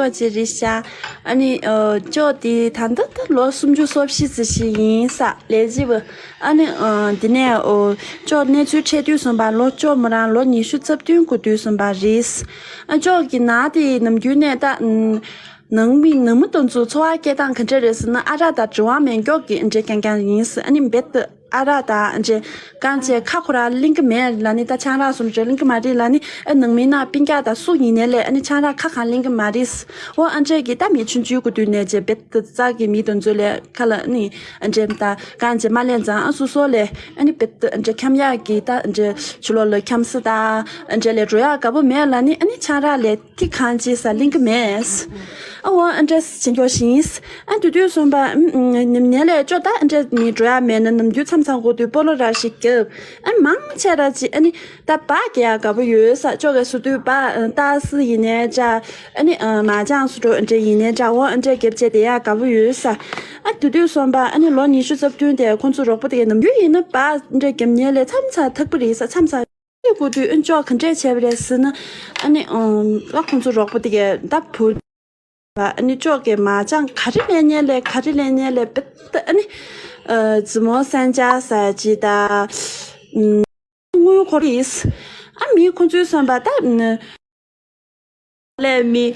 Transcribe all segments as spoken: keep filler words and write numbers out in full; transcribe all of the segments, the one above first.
ཅོག་ཅིག་རེད་ཤག་ཨ་ནི་ཨོ་ཅོག་དེ་ད་ལྟ་ད་ལོ་སུམ་ཅུ་སོ་བཞི་ཙམ་ཞིག་ཡིན་ས་ལས་བྱེད་པ། ཨ་ནི་ཨོ་དེ་ནས་ཨོ་ཅོག་གནས་ཚུལ་འཕྲད་དུས་ཙམ་པ་ལོ་ཅོག་མོ་རང་ལོ་ཉི་ཤུ་རྩ་བདུན་འགོར་དུས་ཙམ་པ་རེད། ཨ་ཅོག་གི་ནང་དེ་ནམ་རྒྱུན་ནས་ད་ནང་མི་ནང་མི་དེ་ཚོ་འཚོ་བ་སྐྱེལ་སྟངས་ག་འདྲ་རེད་ཟེར་ན། ཨ་རག་དང་འབྲེལ་བ་མེད་མཁན་གྱི་འདྲ་རྐྱང་རྐྱང་ཡིན། ཨ་ནི་རྦད་དེ་ཨ་རག་དང་འདྲ་གང་བྱས་ཁ་ཁོ་རང་ལེན་གྱི་མེད་ལབ་ནི། ད་ཆང་རག་སུ་འདྲ་ལེན་གྱི་མ་རེད་ལབ་ནི། ཨ་ནང་མི་ནང་སྤུན་ཀྱག་དང་སུ་ཡིན་ནའི་ལས་ཨ་ནི་ཆང་རག་ཁ་གང་ལེན་གྱི་མ་རེད། འོ་ཨ་འདྲས་ཀྱི་ད་མི་ཆུང་ཆུང་གི་དུས་ནས་རྗེས་རྦད་དེ་རྩ་གི་མི་དེ་ཚོ་ལས་ཁ་ལ་ནི་ཨ་འདྲས་ད་གང་བྱས་མ་ལེན་ཙང་། ཨ་སོ་སོ་ལས་ཨ་ནི་རྦད་དེ་ཨ་འདྲས་འཁྱམ་ཡག་གི་ད་ཨ་འདྲས་ཕྱི་ལོགས་ལ་འཁྱམ་ས་དང་ཨ་འདྲས་ལས་འགྲོ་ཡག་དགའ་པོ་མེད་ལབ་ནི། ཨ་ནི་ཆང་རག་ལས་ཐིག་གང་ཅི་ས་ལེན་གི་མེད། ཨ་འོ་ཨ་འདྲས་བྱེད་མགྱོགས་ཤིང་། ཨ་དུས་དུས་སོང་པ་ཉམས་ཉལ་ལས་ཅོག་ད་ཨ་འདྲས་མི་འགྲོ་ཡ་མེད་ན་ནམ་རྒྱུན་མཚམས་མཚམས་འགོར་དུས་སྤོ་ལོ་ར་ཞིག་རྒྱབ། ཨ་མང་ཆེ་ར་ཅི་ཨ་ནི་ད་སྦ་རྒྱག་ཡ་དགའ་པོ་ཡོད་ས། ཅོག་གི་སུ་དུས་སྦ་ཏག་སི་ཡིན་ནའི་འདྲ། ཨ་ནི་མ་ཅང་སུ་འགྲོ་ཨ་འདྲས་ཡིན་ནའི་འདྲ། འོ་ཨ་འདྲས་རྒྱབ་བྱས་བསྡད་ཡ་དགའ་པོ་ཡོད་ས། ཨ་དུས་དུས་སོང་པ་ཨ་ནི་ལོ་ཉི་ཤུ་རྩ་བདུན་དེ་ཁོང་ཚོ་རོགས་པ་དེ་གའི་ནམ་རྒྱུན་ཡིན་ན་སྦ་ཨ་འདྲས་རྒྱབ་ཉལ་ལས་མཚམས་མཚམས་ཐག་པ་རེད་ས། མཚམས་མཚམས། དགོས་དུས་ཨ་ཅོག་ག་འདྲས་བྱས་པ་རེད་ཟེར་ན། ཨ་ནི་ཨ་ཁོང་ཚོ་རོགས་པ་དེ་གས་ད་བུ་ཨ་ནི་ཅོག་གི་མ་ཅང་ག་རེ་ལེན་ཉན་ལས་ག་རེ་ལེན་ཉན་ལས་བེད་ཨ་ནི་ཨ་རྫི་མོ་སན་ཅ་ས་ཅི་ད་དངུལ་འཁོར་ཡིས། ཨ་མི་ཁོང་ཚོའི་བསམ་པ་ད་ལས་མི་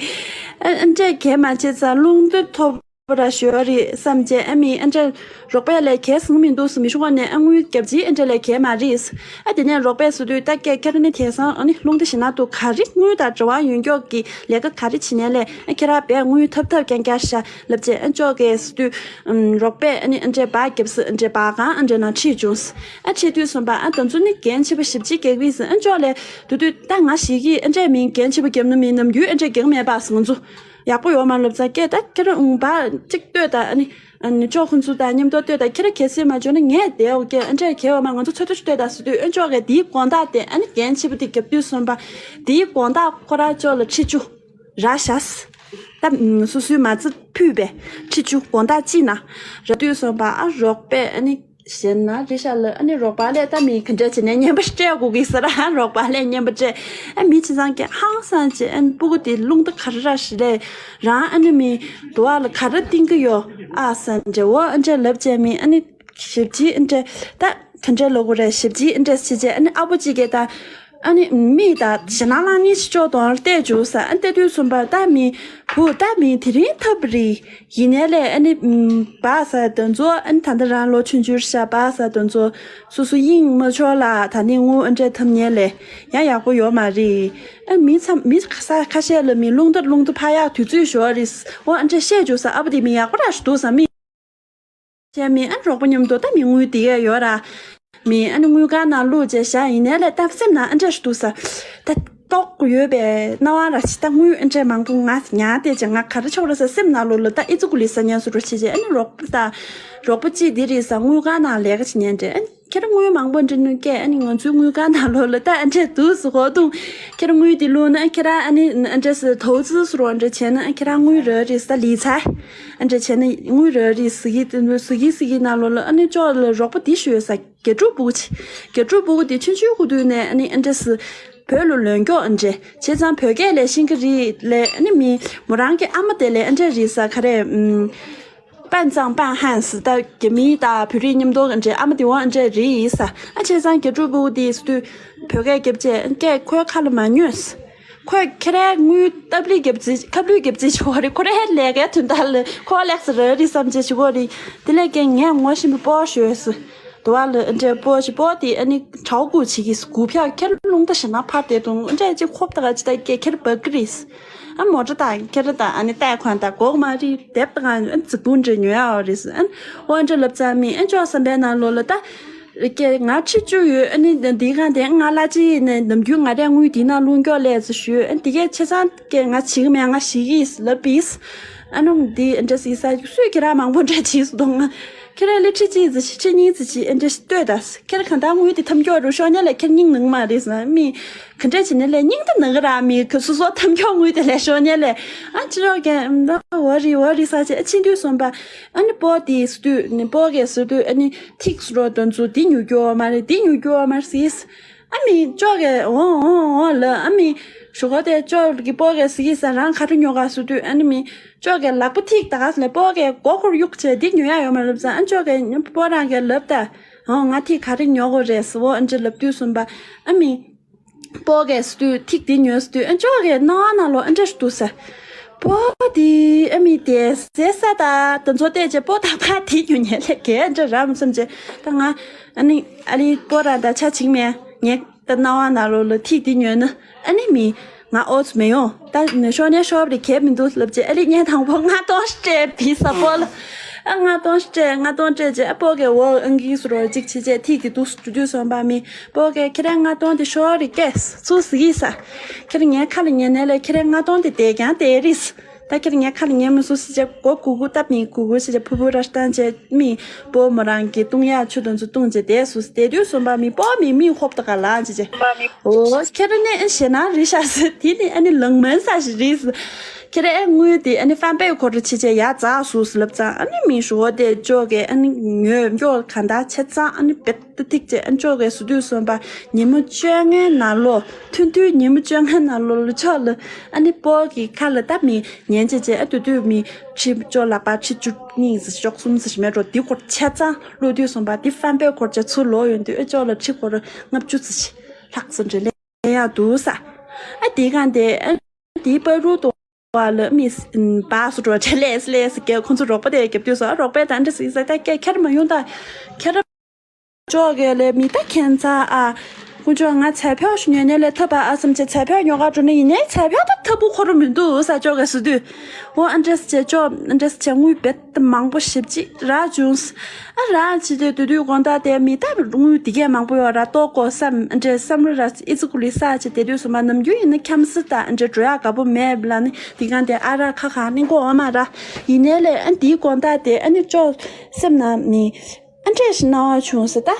ཨ་འདྲས་གས་མ་བྱེད་ཙང་རླུང་རྟ་ཐོབ་པ་ར་ཞོ་རེད་བསམ་བྱས། ཨ་མི་ཨ་འདྲས་རོགས་པས་ལས་གས་ཟིན་མི་འདུག་ཟེར་མི་ཤུགས་ནས་ཨ་དངུལ་རྒྱབ་ཅིག་ཨ་འདྲས་ལས་གས་མ་རེད། ཨ་དེ་ནས་རོགས་པས་ཟེར་དུས་ད་སྐད་ཁྱེད་རང་ནི་དེང་སང་ཨ་ནི་རླུང་རྟ་ཞིག་ན་འདུག་ག་རེ་དངུལ་དང་འབྲེལ་བ་ཡོད་མགྱོགས་ཀྱི་ལས་ཀ་ག་རེ་བྱེད་ནས་ལས་ཨ་ཁྱེད་རང་བས་དངུལ་ཐབ་ཐབ་རྐྱང་རྐྱང་ཤ་ལབ་བྱས། ཨ་ཅོག་གས་ཟེར་དུས་ཨམ་རོགས་པས་ཨ་ནི་ཨ་འདྲས་སྦ་རྒྱབ་སི་ཨ་འདྲས་སྦ་གང་ཨ་འདྲས་ནང་ཁྲིད་བྱུང་། ཨ་ཁྲིད་དུས་སོང་པ་ཨ་དེ་ཚོ་ནི་འགན་ཆེ་པོ་ཞེ་པོ་ཅིག་རྒྱག་པས་ཟེར། ཨ་ཅོག་ལས་དུས་དུས་ད་ང་ཞིག་གིས་ཨ་འདྲས་མིན་འགན་ཆེ་པོ་རྒྱབ་ནི་མིན། ནམ་རྒྱུན་ཨ་འདྲས་རྒྱག་མེད་པ་ཟེར། ང་ཚོ་ཡག་པོ་ཡོད་མ་ལབ་ཙང་སྐད་ད་ཁྱེད་རང་ཨུང་པ་གཅིག་ལྟོས་ད། ཨ་ནི་ཨ་ནི་ཅོག་ཁོང་ཚོ་དང་མཉམ་དུ་ལྟོས་ད། ཁྱེད་རང་གལ་སྲིད་མ་འཇོན་ན་ངས་བསྡད་འོ་ཀྱེ། ཨ་འདྲས་གས་འོ་མ་ང་ཚོ་ཚོད་ལྟ་ཞིག་ལྟོས་ད་ཟེར་དུས་ཨ་ཅོག་གས་དེའི་དགོང་དག་དེ་ཨ་ནི་འགན་ཆེ་པོ་དེ་རྒྱབ་དུས་སོང་པ་དེའི་དགོང་དག་ཁོ་ར་ཅོག་ལ་ཁྲིད་བཅུག་ར་ཤ་ད་སོ་སོའི་མ་རྩ་ཕུད་པས་ཁྲིད་བཅུག་དགོང་དག་གཅིག་ན་ར་དུས་སོང་པ་ཨ་རོགས་པས་ཨ་ནི་གཞན་ན་རི་ཤ་ལ་ཨ་ནི་རོགས་པ་ལས་ད་མི་ག་འདྲ་བྱས་ནས་རྔན་པ་སྤྲད་དགོས་ཀྱི་ས་ར། རོགས་པ་ལས་རྔན་པ་སྤྲད། ཨ་མི་ཆི་ཚང་གི་ཧང་སང་བྱས། ཨ་ནི་སྤུ་གུ་དེ་རླུང་རྟ་ག་རེ་ར་ཞིག་ལས་རང་ཨ་ནི་མི་དུ་བ་ལ་ག་རེ་བཏིང་གི་ཡོད་ཨ་ས་འདྲ་བོ་ཨ་འདྲ་ལབ་བྱས། མི་ཨ་ནི་ཞིབ་ཅིག་ཨ་འདྲ་ད་ག་འདྲ་ལོ་གོ་རེད། ཞིབ་ཅིག་ཨ་འདྲ་ཞིག་བྱས། ཨ་ནི་ཨ་བོ་གཅིག་གིས་ད་ཨ་ནི་མི་ད་ཞེ་ནང་ལང་ནི་ཅོག་དོང་བལྟས་བྱུང་ས། ཨ་ནི་བལྟས་དུས་སོང་པ་ད་མི་བུ་ད་མི་དེ་རིང་ཐབ་རི་ཡིན་ནའི་ལས་ཨ་ནི་ཨམ་སྦ་ས་དེ་ཚོ་ཨ་ནི་ད་ལྟ་རང་ལོ་ཆུང་ཆུང་ཤ་སྦ་ས་དེ་ཚོ་སོ་སོ་གཡེང་མ་ཆོག་ལ་ད་ནི་དངུལ་ཨ་འདྲས་ཐབ་ཉལ་ལས་ཡང་ཡག་པོ་ཡོད་མ་རེད། ཨ་མི་ཚ་མི་ཁ་ས་ཁ་ཤས་ལ་མི་རླུང་རྟ་རླུང་རྟ་འཕར་ཡག་དུས་ཚོད་ཞོག་རེད། འོ་ཨ་འདྲས་བཤད་བྱུང་ས། ཨ་བོ་དེ་མི་ཡག་པོ་ར་ཞིག་འདུག་ས། མི་བྱས་མི་ཨ་རོགས་པ་མཉམ་དུ་ད་མི་དངུལ་དེ་གས་ཡོད་ར། མི་ཨ་ནི་དངུལ་ཁང་ནང་བླུགས་བྱས་བཞག་ཡིན་ནའི་ལས་ད་སེམས་ནང་ཨ་འདྲས་ཞིག་འདུག་ས། ད་ལྟོགས་ཡོད་པའི་སྣང་བ་ར་ཞིག་ད་དངུལ་ཨ་འདྲས་མང་པོ་ང་ཉར་བསྡད་བྱས་ང་ག་རེ་ཆོག་རེད་ས་སེམས་ནང་ལོགས་ལ་ད་ཨི་ཙི་ཀུ་ལི་ས་ཉན་སུ་རུ་བྱེད་བྱས། ཨ་ནི་རོགས་པ་ད་རོགས་པ་གཅིག་འདི་རེད་ས་དངུལ་ཁང་ནང་ལས་ཀ་བྱེད་ཉན་འདྲ། ཨ་ནི་ཁྱེད་རང་དངུལ་མང་པོ་འདྲ་ནུས་སྐད། ཨ་ནི་ང་ཚོའི་དངུལ་ཁང་ནང་ལོགས་ལ་ད་ཨ་འདྲས་འདུག་སུ་ཧོ་དུང་ཁྱེད་རང་དངུལ་འདི་བླུགས་ན་ཁྱེད་རང་ཨ་ནི་ཨ་འདྲས་སུ་ཐོག་ཙི་སུ་རུ་ཨ་འདྲས་བྱས་ན་ཨ་ཁྱེད་རང་དངུལ་རག་རེད་ས་ལི་ཚ། ཨ་འདྲས་བྱས་ན་དངུལ་རག་རེད་ཟེར་གི་ཟེར་གི་ཟེར་གི་ནང་ལོགས་ལ་ཨ་ནི་ཅོག་ལ་རོགས་པ་འདི་ཞུ་ཡོད་ས། དགེ་ཕྲུག་སྤུ་གུ་ཅིག་དགེ་ཕྲུག་སྤུ་གུ་དེ་ཆུང་ཆུང་ཁུ་དུས་ནས་ཨ་ནི་ཨ་འདྲས་སི་བོད་ལ་ལོན་མགྱོགས་ཨ་འདྲས་བྱས་ཙང་བོད་སྐད་ལས་ཤེས་ཀྱི་རེད་ལས། ཨ་ནི་མི་མོ་རང་གི་ཨ་མ་དེ་ལས་ཨ་འདྲས་རེད་ས་ག་རེ་ཨམ། པན་ཙང་པན་ཧན་སི་ད་རྒྱ་མི་ད་བོད་རིགས་མཉམ་དུ་ཨ་འདྲས་ཨ་མ་དེ་བོ་ཨ་འདྲས་རེད་ས། ཨ་བྱས་ཙང་དགེ་ཕྲུག་སྤུ་གུ་དེ་སི་དུས་བོད་སྐད་རྒྱབ་བྱས་སྐད་ཁོའི་ཁ་ལ་མ་ཉོས། ཁོས་ཁྱེད་རའི་དངུལ་སྟབས་ལེགས་རྒྱབ་རྩིས་ཁབ་ལུད་རྒྱབ་རྩིས་བྱེད་དགོས་རེད། ཁོ་རའི་ལས་ཀའི་དོན་དག་ལ་ཁོ་ལེགས་སུ་རག་རེད་བསམ་བྱས་བྱེད་དགོས་རེད། དེ་ལས་ཀྱང་ངས་ངོ་ཤེས་པའི་སྤོ་ཞོས་སུ་དུ་བ་ལ་འདྲའི་སྤོ་ཞིག་སྤོ་དེ་ཨ་ནི་གྲའུ་གུ་བྱེད་ཀྱི་སྒུག་ཕྱག་ཁྱེར་རླུང་རྟ་ཞེ་ན་འཕར་བསྡད་འདུག་འདྲ་ཅིག་ཁོབ་ད་ག་ཅི་ད་སྐད་ཁྱེར་འབབ་ཀྱི་རེད། ཨ་མོ་ཊ་དང་ཁྱེར་དང་ཨ་ནི་ཏའི་ཁོན་དང་གོག་མ་རི་དེབ་དང་ཨ་ནི་རྫིག་པོ་འདྲ་ཉོ་ཡ་རེད། ཨ་ནི་འོ་འདྲ་ལབ་ཙང་མི་ཨ་ཅོག་བསམ་པའི་ནང་ལོགས་ལ་ད། ཀྱེ་ང་ཁྲིད་བཅུག་ཡོད། ཨ་ནི་འདི་གང་དེ་ང་གླ་ཅི་ནས་ནམ་རྒྱུན་ང་རའི་དངུལ་འདི་ན་བླུག་མགྱོགས་ལས་ཚོ་ཞུས། ཨ་ནི་དེ་གས་ཆེ་ཚང་ཀྱེ་ང་བྱེད་གི་མེད་ང་ཞིག་གིས་ལབ་པིས། ཨ་ནུ་འདི་འདྲ་སི་ས་སུས་ཁྱེད་རང་མང་པོ་འདྲ་བྱིས་སུ་གཏོང་ང་ཁྱེད་རའི་ལི་ཁྲི་ཅི་ཟི་ཁྲི་གཉིས་ཟི་ཅི་ཨ་འདྲ་ཞིག་ལྟོས་ད་ཁྱེད་ར་གང་ལྟར་དངུལ་འདི་ཐམ་མགྱོགས་རུ་ཤོག་ཉེ་ལས་ཁྱེད་སྙིང་ནང་མ་རེད་ཟ་མི་ག་འདྲ་བྱེད་ནས་ལས་སྙིང་འདི་ནང་གི་ར་མི་ཁ་སོ་སོ་ཐམ་མགྱོགས་དངུལ་དེ་ལས་ཤོག་ཉེ་ལས་ཨ་ཅི་རོགས་ཀྱེ་འོ་རི་འོ་རི་ས་ཅི་ཨ་ཕྱིན་དུས་སོང་པ། ཨ་ནི་སྤོ་དེ་སུ་དུས་ནི་སྤོ་གས་སུ་དུས་ཨ་ནི་ཐིག་སུ་རོ་དོན་ཚུ་དེ་ཉུ་རྒྱུ་བ་མ་རེད་དེ་ཉུ་རྒྱུ་བ་མ་རེད་ཟེར། ཨ་མི་ཅོག་གས་འོང་འོང་འོང་ལ་ཨ་མི་ ཞུ་གོ་དེ་ཅོ་གི་པོ་གེ་ཟི་གི་ས་རང་ཁ་ཁྲི་ཉོ་ག་སུ་དུས་ཨ་ནི་མི་ཅོ་གེ་ལག་པ་ཐིག་ད་ག་ལེ་པོ་གེ་མགོ་འཁོར་གཡུག་བྱས་འདི་ཉོ་ཡ་ཡོད་མ་ལབ་ཙང་ཨ་ཅོ་གེ་པོ་རང་གེ་ལབ་ད་ཨང་ང་ཐིག་ག་རེ་ཉོ་གོ་རེད་སི་བོ་ཨ་འདྲ་ལབ་དུས་གསུམ་པ་ཨ་མི་པོ་གེ་སུ་དུས་ཐིག་འདི་ཉོ་སུ་དུས་ཨ་ཅོ་གེ་ནང་ནང་ལོ་ཨ་འདྲ་ཞུ་དུས་ས་པོ་དེ་ཨ་མི་དེ་ཟེ་ས་ད་ད་ཚོ་བལྟས་རྗེས་པོ་ད་ཕ་དེ་ཉོ་ཉེ་ལེ་གེ་ཨ་འདྲ་རམ་བསམ་རྗེས་ད་ང་ཨ་ནི་ཨ་ལི་པོ་ར་ད་ཆ་ཆིང་མེ་ངེ། ད་རྣ་བ་ནང་ལོགས་ལ་ཐིག་འདི་ཉོས་ན་ཨ་ནི་མི་ང་ཨོ་ཚོ་མི་ཡོང་ད་ནི་ཤོར་ནས་ཤོར་རེ་གས་མི་འདུག་ལབ་རྗེས་ཨ་ལི་བརྙན་དང་པོ་ལྔ་སྟོང་སྤྲད་བི་ས་པོ་ལ་ཨ་ལྔ་སྟོང་སྤྲད་ལྔ་སྟོང་སྤྲད་རྗེས་ཨ་པོ་གེ་འོ་ཨང་ཀི་སུ་རོ་གཅིག་བྱེད་རྗེས་ཐིག་འདི་འདུག་སུ་འགྲོ་དུས་སོང་པ་མི་པོ་གེ་ཁྱེད་རང་ལྔ་སྟོང་འདི་ཤོར་རེ་གས་ཚུགས་ཟིག་ཡིས་ས་ཁྱེད་རང་ངའི་ཁ་ལ་ཉན་ནས་ལས་ཁྱེད་རང་ལྔ་སྟོང་འདི་དེ་ཀྱང་དེ་རིས། ད་ཁྱེད་ངའི་ཁ་ལ་ཉན་མི་སུ་སི་ཅེ་གོ་གུ་གུ་ཏ་མི་གུ་གུ་སི་ཅེ་ཕུ་ཕུ་ར་སྟན་ཅེ་མི་པོ་མོ་རང་གི་ཏུང་ཡ་ཆུ་དོན་ཚུ་ཏུང་ཅེ་དེ་སུ་སི་དེ་དུས་སོམ་པ་མི་པོ་མི་མི་ཧོབ་ཏ་ག་ལ་ཅེ་ཅེ་ཨོ་ཁྱེད་ར་ནས་ཨེ་ཞེ་ན་རི་ཤ་སི་དེ་ནི་ཨ་ནི་ལང་མན་ས་ཞི་རི་སི་ཁྱེད་ར་ཨེ་དངུལ་དེ་ཨ་ནི་ཧྥན་པའི་ཁོ་ར་ཆེ་ཅེ་ཡ་ཛ་སུ་སི་ལབ་ཙང་ཨ་ནི་མི་ཞུ་བོ་དེ་ཅོ་གེ་ཨ་ནི་ཉོས་མགྱོགས་ག་འདའ་ཆེ་ཙང་ཨ་ནི་བེད། ཏི་ཏིག་ཅེ་ཨན་ཅོག་གེ་སུ་དུས་སོན་པ་ཉི་མ་བཅོ་ལྔའི་ནང་ལོ་ཐུན་ཐུན་ཉི་མ་བཅོ་ལྔའི་ནང་ལོ་ལུ་ཆོག་ལུ་ཨ་ནི་པོ་གི་ཁ་ལ་ཏ་མི་ཉན་ཅེ་ཅེ་ཨ་དུ་དུ་མི་ཁྲི་ཅོ་ལག་པ་ཁྲི་བཅུ་གཉིས་ཟི་ཅོག་གསུམ་ཟི་ཞི་མེ་ཏྲོ་དི་སྐོར་ཆ་ཚང་ལུ་དུས་སོན་པ་དི་ཧྥན་པའི་སྐོར་ཅེ་ཚུ་ལོ་ཡོན་དུ་ཨ་ཅོག་ལ་ཁྲི་སྐོར་ལྔ་བཅུ་ཙི་ཞི་ལྷག་ཙི་འདྲེ་ལེ་ཡ་དུ་ས་ཨ་དི་གང་དེ་ཨ་དི་པ་རུ་ཏོ་བ་ལ་མི་སི་ཨིན་བ་སུ་འགྲོ་ཆ་ལེས་ལེས་ཀྱེ་ཁོང་ཚོ་རོགས་པ་དེ་རྒྱབ་དུས་སོ་ཨ་རོགས་པའི་ད་འདྲ་སི་ས་ད་ཀྱེ་ཁྱེར་མ་ཡོང་ད་ཁྱེར། ཅོག་གེ་ལེ་མི་ད་ཁྱེད་ཚ་ཨ། ཀུ་ཅོ་ང་ཚ་ཕྱོགས་ཤུ་ཉོས་ནས་ལེ་ཐབ་ཨ་སམ་ཆེ་ཚ་ཕྱོགས་ཉོ་ག་འགྲོ་ནས་ཡིན་ནའི་ཚ་ཕྱོགས་ད་ཐབ་བུ་ཁོ་རུ་མི་འདུག་ས་ཅོག་གེ་སུ་དུས། འོ་ཨ་འདྲེས་ཆེ་ཅོག་ཨ་འདྲེས་ཆེ་དངུལ་བེད་མང་པོ་ཞིབ་ཅིག་ར་བྱུང་། ཨ་ར་ཅི་དེ་དུས་དུས་དགོང་དག་དེ་མི་ད་དངུལ་དེ་གས་མང་པོ་ཡོད་ར་ཏོག་གོ་སམ་ཨ་འདྲེས་སམ་ར་ཨི་ཙི་ཀུ་ལི་ས་ཆེ་དེ་དུས་སུ་མ་ནམ་རྒྱུན་ཡིན་ན་ཁྱམ་སི་ད་ཨ་འདྲེ་འགྲོ་ཡག་དགའ་པོ་མེད་ལ་ནི་དེ་གང་དེ་ཨ་ར་ཁ་ཁ་ནི་གོ་འོ་མ་ར་ཡིན་ནའི་ལེ་ཨ་དེའི་དགོང་དག་དེ་ཨ་ནི་ཅོག་སེམས་ན་མི། ཨ་འདྲས་ཤི་སྣང་བ་བྱུང་ཟེར་ད།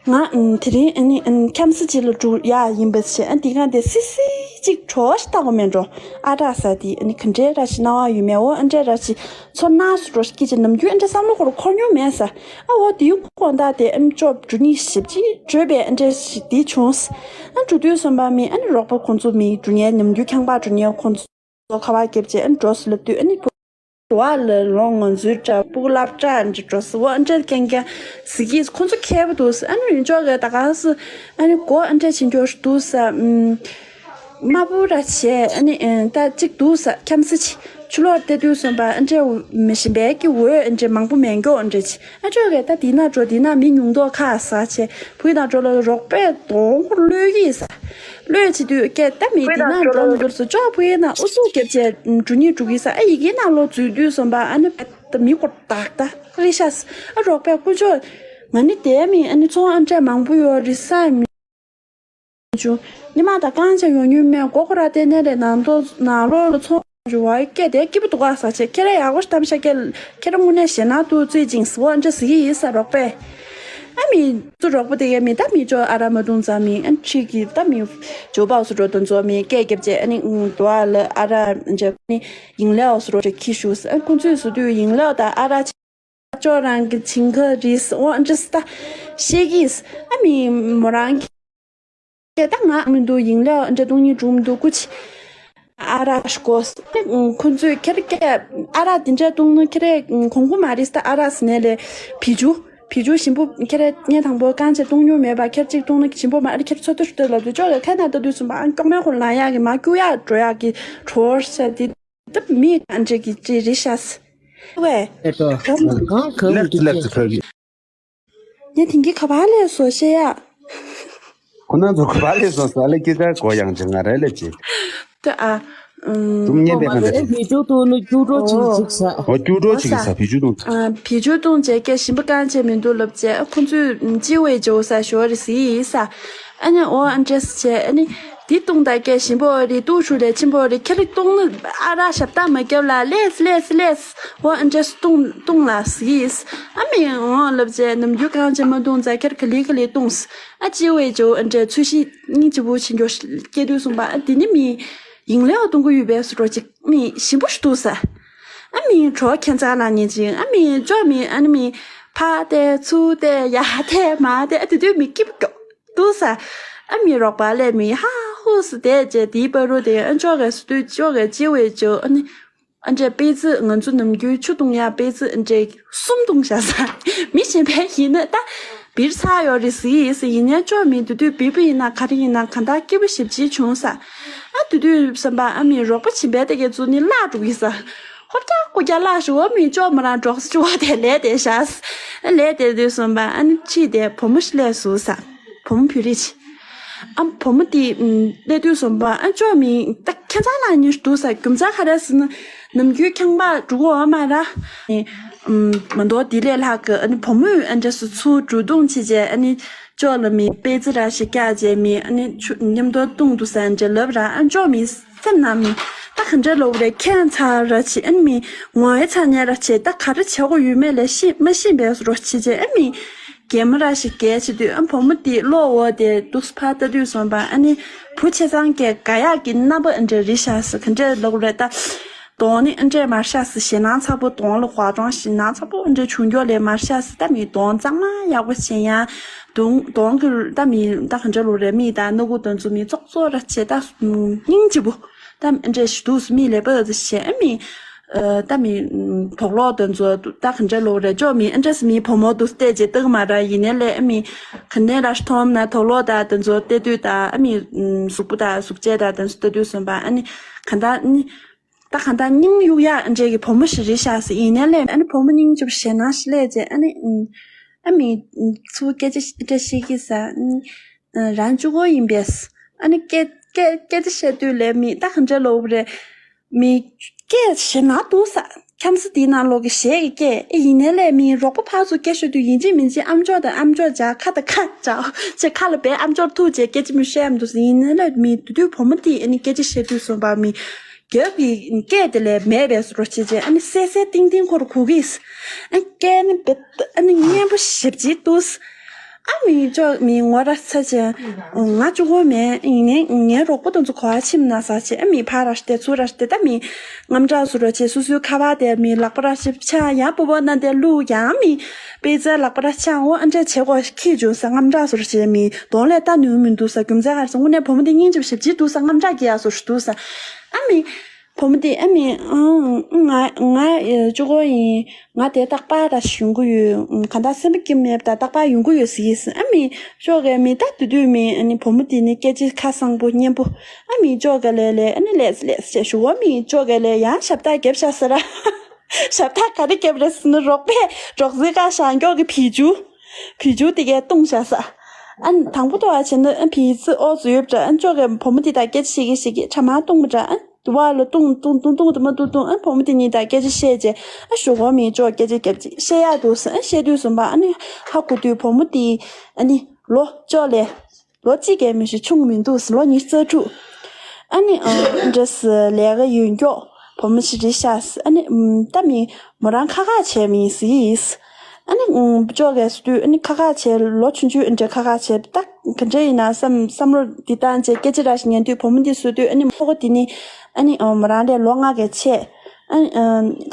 ང་ཨ་དེ་རིང་ཨ་ནི་ཨ་ཁྱམ་སི་ཅི་ལ་འགྲོ་ཡ་ཡིན་པས་ཤེ་ཨ་འདི་གང་དེ་སི་སི་ཅིག་བྲོ་བ་ཞིག་ལྟ་གོ་མེད་འགྲོ། ཨ་ར་ས་དེ་ཨ་ནི་ག་འདྲས་ར་ཤི་སྣང་བ་ཡོད་མེད་འོ་ཨ་འདྲས་ར་ཤི་ཚོར་སྣང་སུ་འགྲོ་ཤི་ཀི་ཅི་ནམ་རྒྱུན་ཨ་འདྲས་བསམ་བློ་ཁོ་ར་འཁོར་མྱོང་མེད་ས། ཨ་འོ་དེའི་དགོང་དག་དེ་ཨ་ནི་ཅོབ་འགྲོ་ནི་ཞིབ་ཅིག་བྲོས་པས་ཨ་འདྲས་ཤི་དེ་བྱུང་ས། ཨ་འགྲོ་དུས་སོན་པ་མི་ཨ་ནི་རོགས་པ་ཁོང་ཚོ་མི་འགྲོ་ཉལ་ནམ་རྒྱུན་ཁྱང་པ་འགྲོ་ཉལ་ཁོང་ཚོ་ཁ་བ་བརྒྱབ་བྱས་ཨ་ནི་འགྲོ་སི་ལབ་དུས་ཨ་ནི། བ་ལ་ལོང་ང་འཛུལ་དྲ་སྤུ་གུ་སླབ་དྲ་འདི་འགྲོ་སི་བ་འདྲ་ཀན་ཀན་ཟི་གིས་ཁོང་ཚོ་མཁས་པོ་འདུག་ས་ཨ་ནི་ཡུན་ཅོག་གི་ད་ག་སི་ཨ་ནི་གོ་ཨ་འདྲ་ཕྱིན་གྱོ་འདུག་ས་དམར་པོ་ར་བྱས་ཨ་ནི་ད་གཅིག་འདུག་ས་ཁྱམ་སི་ཆི་ཆུ་ལོག་བལྟས་དུས་སོང་པ་ཨ་འདྲ་མི་ཞིམ་པའི་ཀི་འོད་ཨ་འདྲ་མང་པོ་མེད་གྱོ་ཨ་འདྲ་ཆི་ཨ་ཅོག་གི་ད་དེ་ན་འགྲོ་དེ་ན་མི་ཉུང་མདོག་ཁ་ས་ཆེ་བུ་ཡི་ན་འགྲོ་ལ་རོགས་པས་གདོང་ཁོ་གློད་ཀི་ས། བློས་བྱེད་དུས་སྐད་ད་མི་དེ་ན་འགྲོ་ལ་མི་འདུག་སུ་ཅོག་བུ་ཡིན་ན་ཨུ་ཚུགས་རྒྱབ་བྱས་འགྲུ་ཉིད་འགྲུ་གི་ས་ཨ་ཡི་གེ་ནང་ལོག་འཛུལ་དུས་སོང་པ་ཨ་ནི་ད་མི་སྐོར་ཏག་ཏག་རི་ཤ་ཨ་རོགས་པས་ཀུ་ཅོག་ང་ནི་དེ་མི་ཨ་ནི་ཚོང་ཨ་འདྲས་མང་པོ་ཡོད་རི་ས་མི་བྱུང་ཉི་མ་ད་རྐང་ཆ་ཡོང་ཉུལ་མེད་མགོ་ཁོ་ར་བལྟས་ནས་རེད་ནང་ལོགས་ནང་ལོགས་ལ་ཚོང་རུ་བ་སྐད་དེ་སྐྱིད་པོ་འདུག་ག་ས་ཆེ་ཁྱེད་རས་ཡག་པོ་ཞིག་གཏམ་ཤ་སྐད་ཁྱེད་རང་དངོས་གནས་ཞེད་སྣང་འདུག་རྩོད་ཅིང་སི་བོ་འདྲ་ཟི་ཡི་ཡི་ས་རོགས་པས། ཨ་མི་ཚུ་རོགས་པ་དེ་གའི་མི་ད་མི་ཅོ་ཨ་ར་མ་དུང་ཙ་མི་ཨ་ཁྲི་གི་ད་མི་ཇོ་བའོ་སུ་འགྲོ་དོན་ཚོ་མི་སྐད་རྒྱབ་ཅེ་ཨ་ནི་དུ་ཨ་ལ་ཨ་ར་འཇབ་ནི་ཡིང་ལེའོ་སུ་རོ་ཅེ་ཁི་ཤུ་ཨ་ཁུ་ཚུས་སུ་དུས་ཡིང་ལེའོ་ད་ཨ་ར་ཅོ་རང་གི་ཆིང་ཁ་རིས་འོ་འདྲ་ས་ད་ཤེས་གིས་ཨ་མི་མོ་རང་གི་ཀྱེ་ད་ང་མི་འདུག་ཡིན་ལ་འདྲ་གཏོང་ཉིན་གྲུང་མི་འདུག་སྐུ་ཅི། ཨ་ར་ཤ་གོ་ཁོ་ཚོས་ཁྱེར་ཀྱེ་ཨ་ར་དེ་འདྲ་གཏོང་ན་ཁྱེར་གོང་བུ་མ་རེད་ད་ཨ་ར་ཟེར་ནས་ལས་བི་ཇུ་བི་ཇུ་ཞིམ་པོ་ཁྱེར་ངས་དང་པོ་རྐང་ཆེ་གཏོང་མྱོང་མེད་པ་ཁྱེར་གཅིག་གཏོང་ན་ཞིམ་པོ་མ་རེད་ཁྱེར་ཚོ་ཏུ་ཤུ་ཏུ་ལབ་དུས་ཅོག་ལ་ཁ་ན་ལྟ་དུས་སུ་མ་ཨང་ཀྱོག་མེ་ཁོ་ལ་ཡག་གི་མ་སྐྱུ་ཡག་འགྲོ་ཡག་གི་གྲོར་ཤ་དེ་ད་མི་ཨ་འདྲ་གི་ཅི་རེད་ཤ་སི་ཝེ་ཨེ་ཏོ་གང་གང་ལེགས་ལེགས་ཚུལ་ཁ་གི། ངས་དེང་གི་ག་པར་ལས་སོ་ཤེས་ཡ། ཁོ་ན་ཚོ་ག་པར་ལས་སོ་ས་ལ་ཀི་ད་གོ་ཡང་ཅི་ང་རེ་ལས་ཅི། ད་ཨ། ཀྲུང་ཉན་པའི་ཁ་འདི་བི་ཇོ་ཏུ་ནི་ཀྱུ་ཀྲོ་ཅིག་ཅིག་ས། ཨོ་ཀྱུ་ཀྲོ་ཅིག་ས་བི་ཇུ་ཏུང་། ཨ་བི་ཇུ་ཏུང་བྱས་ཀྱི་ཞིམ་པོ་གང་བྱས་མི་འདུག་ལབ་བྱས་ཁོ་ཚོས་ཅི་བས་ཇོ་ས་ཞོ་རེ་སི་ཡི་ས། ཨ་ནི་ཨོ་ཨ་འདྲས་བྱས་ཨ་ནི། འདི་བཏུང་ད་སྐད་ཞིམ་པོ་རེད་ཏུ་ཞུ་རེད་ཆེན་པོ་རེད་ཁྱེད་རིག་བཏུང་ནི་ཨ་ར་ཞབས་ཏ་མ་རྒྱབ་ལ་ལེས་ལེས་ལེས་འོ་ཨ་འདྲས་བཏུང་བཏུང་ལ་སིས་ཨ་མི་འོ་ལབ་ཅེ་ནམ་རྒྱུན་གང་བྱེད་མ་བཏུང་ཙ་ཁྱེད་ག་ལི་ག་ལི་བཏུང་ཨ་ཅི་བས་ཇོ་ཨ་འདྲས་ཚུལ་ཤི་སྙིང་རྗེ་པོ་ཕྱིན་འགྱོ་སྐྱེ་དུས་གསུངས་པ་ཨ་འདི་ནི་མི་ཡིན་ལེའོ་བཏུང་གི་ཡོད་པས་སུ་འགྲོ་ཅིག་མི་ཞིམ་པོ་ཞིག་འདུག་ས་ཨ་མི་གྲོགས་ཁྱེད་ཚ་ལ་ཉེ་ཅིང་ཨ་མི་ཇོ་མི་ཨ་ནི་མི་ཕ་ཏེ་ཚུ་ཏེ་ཡ་ཏེ་མ་ཏེ་ཨ་དེ་དུས་མི་སྐྱིད་པོ་འདུག་ས་ཨ་མི་རོགས་པ་ལས་མི་ཧ་ཧུ། ཐུགས་སུ་བསྡད་བྱས་དེའི་བར་དུ་དེ་ཨ་ཅོག་གི་སུ་དུས་ཅོག་གི་ཅི་བས་ཅོ་ཨ་ནི། ཨ་འདྲས་པེ་ཙི་ང་ཚོ་ནམ་རྒྱུན་ཆུ་བཏུང་ཡག་པེ་ཙི་ཨ་འདྲས་གསུམ་བཏུང་བཞག་ས། མི་གཞན་པས་ཡིན་ན་ད་བིར་ཚར་ཡོད་རེད་ཟེར་གྱི་ཡིན་ཟེར། ཡིན་ནའི་ཅོག་མི་དེ་དུས་བིར་བིར་ཡིན་ན་ག་རེ་ཡིན་ན་གང་ལྟར་སྐྱིད་པོ་ཞེ་པོ་ཅིག་བྱུང་ས། ཨ་དེ་དུས་བསམ་པ་ཨ་མི་རོགས་པ་བྱིན་པའི་དེ་གའི་ཚོ་ནི་བརླག་འགྲོ་གི་ས། ཧོབ་རྒྱག་ཀུ་རྒྱག་བརླག་ཞུ་བ་མི་ཅོག་མོ་རང་འགྲོགས་ཅུ་བ་དེ་ལས་དེ་བཞག་ས། ཨ་ལས་དེ་དུས་བསམ་པ་ཨ་ནི་ཕྱིས་དེ་བུ་མོ་ཞིག་སླེབས་སོང་ས། བུ་མོ་བོད་རིགས་ཅིག་ཨ་བུ་མོ་དེ་ཨུམ་སླེབས་དུས་བསམ་པ་ཨ་ཅོག་མི་ད་ཁྱད་མཚར་ལ་ཉིན་འདུག་ས། རྒྱུ་མཚན་ག་རེ་ཟེར་ན་ནམ་རྒྱུན་ཁང་པ་འགྲོ་གི་ཡོད་མ་ར། ཨུམ་མ་འདོག་དེ་ལས་ལྷག་གི་ཨ་ནི་བུ་མོས་ཨ་འདྲས་སུ་ཚུར་འགྲོ་བཏུང་བྱས་རྗེས་ཨ་ནི་ཅོག་ལ་མི་པེ་ཙི་ར་ཞིག་བཀྱག་རྗེས་མི་ཨ་ནི་ཆུ་མཉམ་དུ་བཏུང་འདུག་ས་འདྲ་ལབ་ར། ཨ་ཅོག་མི་སེམས་ནང་མི་ད་ག་འདྲ་ལབ་རེད། ཁྱད་མཚར་ར་ཆེ་ཨ་ནི་མི་ངོ་ཡ་ཚ་ཉེ་ར་ཆེ། ད་ག་རེ་བྱེད་དགོས་ཡོད་མེད་ལས་ཤེས་མ་ཤེས་པའི་རོ་ཆེ་ཆེ་ཨ་མི་གད་མོ་ར་ཞིག་གད་བྱེད་དུས་ཨ་བུ་མོ་དེ་གློ་བོ་དེ་འདུག་ཕར་ལྟ་དུས་བསམ་པ་ཨ་ནི་བུ་ཆེ་ཚང་གི་དགའ་ཡག་གི་རྣམ་པ་ཨ་འདྲ་རེད་ཤག་ཟེར། ག་འདྲ་ལབ་རེད་ད། གདོང་ནི་ཨ་འདྲས་མར་ཤ་ཟེར། ཞེད་སྣང་ཚ་པོ་གདོང་ལ་གོ་གདོང་ཞེད་སྣང་ཚ་པོ་ཨ་འདྲས་བྱུང་རྒྱུ་ལས་མར་ཤ་ཟེར། ད་མི་གདོང་གཙང་མ་ཡག་པོ་བྱེད་ཡ། གདོང་གདོང་གི་ད་མི་ད་ག་འདྲ་ལོ་རེད། མི་ད་སྣ་ཁུག་དོན་ཚོ་མི་ཙོག་ཙོག་ར་བྱེད། ད་སྙིང་རྗེ་པོ་ད་ཨ་འདྲས་ཞིག་འདུག་མི་ལས་པ་ཟེར་བྱེད་ཨ་མི། ཨ་ད་མི་དོག་ལོག་དོན་ཚོ་ད་ག་འདྲ་ལོ་རེད། ཅོག་མི་ཨ་འདྲས་མི་བུ་མོ་འདུག་བལྟས་རྗེས་སྟག་མ་ར་ཡིན་ནའི་ལས་ཨ་མི་ག་ནས་ར་མཐོང་ན་དོག་ལོག་ད་དོན་ཚོ་བལྟས་དུས་ད་ཨ་མི་གཟུགས་པོ་ད་གཟུགས་བྱད་ད་དོན་ཚོ་ལྟ་དུས་བསམ་པ་ཨ་ནི་ག་ད་ནི། ད་གང་ལྟར་སྙིང་གཡུག་ཡག་འདྲས་ཀྱི་བུ་མོ་ཞིག་རེད་ཤག་ཟེར། ཡིན་ནའི་ལས་ཨ་ནི་བུ་མོ་སྙིང་རྗེ་པོ་ཞེད་སྣང་ཞིག་སླེབས་རྗེས་ཨ་ནི་ཨ་མི་ཚུར་སྐད་ཆ་ཞིག་བཤད་ཀྱི་ས། རང་གཅིག་པོ་ཡིན་པས། ཨ་ནི་སྐད་སྐད་སྐད་ཆ་བཤད་དུས་ལས་མི་ད་གང་འདྲ་ལོ་རེད། མི་སྐད་ཞེད་སྣང་འདུག་ས། ཁྱམ་ས་དེའི་ནང་ལོགས་ཀྱི་གཞས་ཀྱི་སྐད་ཨེ་ཡིན་ནའི་ལས་མི་རོགས་པ་ཕར་ཚུར་སྐད་ཤོད་དུས་ཡིན་གཅིག་མིན་གཅིག་ཨམ་ཅོག་དང་ཨམ་ཅོག་སྦྱར་ཁ་དང་ཁ་སྦྱར་ཅེས་ཁ་ལ་བས་ཨམ་ཅོག་ཐུག་ཅེས་སྐད་ཆ་མི་བཤད་ཨམ་འདུག་ས། ཡིན་ནའི་ལས་མི་དེ་དུས་བུ་མོ་དེས་ཨ་ནི་སྐད་ཆ་བཤད་དུས་བསམ་པ་མི། རྒྱབ་ཀྱི་སྐད་དེ་ལས་མེད་པའི་བཟོ་འདྲ་བྱས་རྗེས་ཨ་ནི་སད་སད་ཏིང་ཏིང་ཁོ་ར་གོ་གིས། ཨ་སྐད་ནི་བེད་ཨ་ནི་སྙན་པོ་ཞེ་པོ་ཅིག་འདུག་ཨ་མི་ཅོག་མི་ངོ་ར་ཚ་ཅེ། ང་གཅིག་པོ་མེད་ཡིན་ནའི་ངའི་རོགས་པ་དེ་ཚོ་ག་པར་ཕྱིན་ན་ཟེར་བྱས་ཨ་མི་ཕར་ར་བལྟས་ཚུར་ར་བལྟས། ད་མི་དངངས་སྐྲག་བཟོ་འདྲ་བྱས་སོ་སོའི་ཁ་པར་དེ་མི་ལག་པ་ར་ཞིབ་ཆ་ཡང་སྤོབས་པ་ན་དེ་བླུགས་ཡང་མི་དཔེ་ཆ་ལག་པ་ར་ཆ་འོ་ཨ་འདྲ་བྱེད་དགོས་ཁྱི་བྱུང་ཟེར་དངངས་སྐྲག་བཟོ་འདྲ་བྱས་མི་གདོང་ལས་ལྟ་ནུས་མི་འདུག་ས། རྒྱུ་མཚན་ག་རེ་ཟེར་དངོས་གནས་བུ་མོ་དེ་སྙིང་རྗེ་པོ་ཞེ་པོ་ཅིག་འདུག་ས། དངངས་སྐྲག་སྐྱེ་ཡག་བཟོ་འདྲ་འདུག་ས། ཨ་མི། བུ་མོ་དེ་ཨ་མི། ཨང་། ང་ང་གཅིག་པོ་ཡིན། ང་དེ་རྟག་པར་ར་ཞུ་གི་ཡོད། གང་ལྟར་སེམས་པ་སྐྱིད་མེད་པ་དང་རྟག་པར་ཡོང་གི་ཡོད་ཟེར་གྱི་ཟེར། ཨ་མི་ཅོག་གི་མི་ད་དེ་དུས་མི་ཨ་ནི་བུ་མོ་དེ་ནི་སྐད་ཆ་ཁ་སང་པོ་སྙན་པོ། ཨ་མི་ཅོག་གི་ལས་ལས་ཨ་ནི་ལས་ལས་ཞེས་ཞུ་བ་མི་ཅོག་གི་ལས་ཡང་ཞབས་ཏག་རྒྱབ་ཤག་ཟེར་ར། ཞབས་ཏག་ག་རེ་རྒྱབ་རེད་ཟེར་ན་རོགས་པས་རོགས་ཟེར་ཀ་ཤང་ཀྱོག་གི་བི་ཇུ། བི་ཇུ་དེ་གས་བཏུང་ཤག་ས། ཨ་ནི་དང་པོ་ཏོ་ཨ་བྱས་ན་ཨ་བི་ཙི་ཨོ་ཙི་ཡོད་པ་འདྲ། ཨ་ཅོག་གི་བུ་མོ་དེ་དང་སྐད་ཆ་བཤད་ཀྱི་བཤད་ཀྱི་ཁྲ་མ་བཏུང་པ་འདྲ། ཨ་དུ་བ་ལ་བཏུང་བཏུང་བཏུང་བཏུང་དུ་མ་བཏུང་བཏུང་ཨ་བུ་མོ་དེ་གཉིས་དང་སྐད་ཆ་བཤད་རྗེས་ཨ་ཞོགས་གོ་མི་ཅོག་སྐད་ཆ་རྒྱབ་ཅིག་བཤད་ཡག་འདུག་ཟེར། ཨ་བཤད་དུས་བཟུང་པ་ཨ་ནི་ཧ་གོ་དུས་བུ་མོ་དེ་ཨ་ནི་ལོ་ཅོག་ལས། ལོ་གཅིག་གི་མི་ཞིག་ཆུང་མི་འདུག་ལོ་ཉི་ཤུ་རྩ་དྲུག་ཨ་ནི་ཨ་འདྲ་སི་ལས་ཀ་ཡོད་མགྱོགས་བུ་མོ་ཞིག་རེད་ཤག་ཨ་ནི་ཨམ་ད་མི་མོ་རང་ཁ་ཁ་བྱས་མི་ཟིག་ཨ་ནི་ཨམ་ཅོག་གི་སུ་དུས་ཨ་ནི་ཁ་ཁ་བྱས་ལོ་ཆུང་ཆུང་ཨ་འདྲ་ཁ་ཁ་བྱས་ད་ག་འདྲ་ཡིན་ན་བསམ་བསམ་བློ་འདི་བཏང་བྱས་སྐད་ཆ་ར་ཞིག་ཉན་དུས་བུ་མོ་འདི་སུ་དུས་ཨ་ནི་ཁོ་གོ་དེ་ནི་ཨ་ནི་ཨ་མོ་རང་ལས་ལོ་ལྔ་གི་ཆེ། ཨ་ནི་ཨ་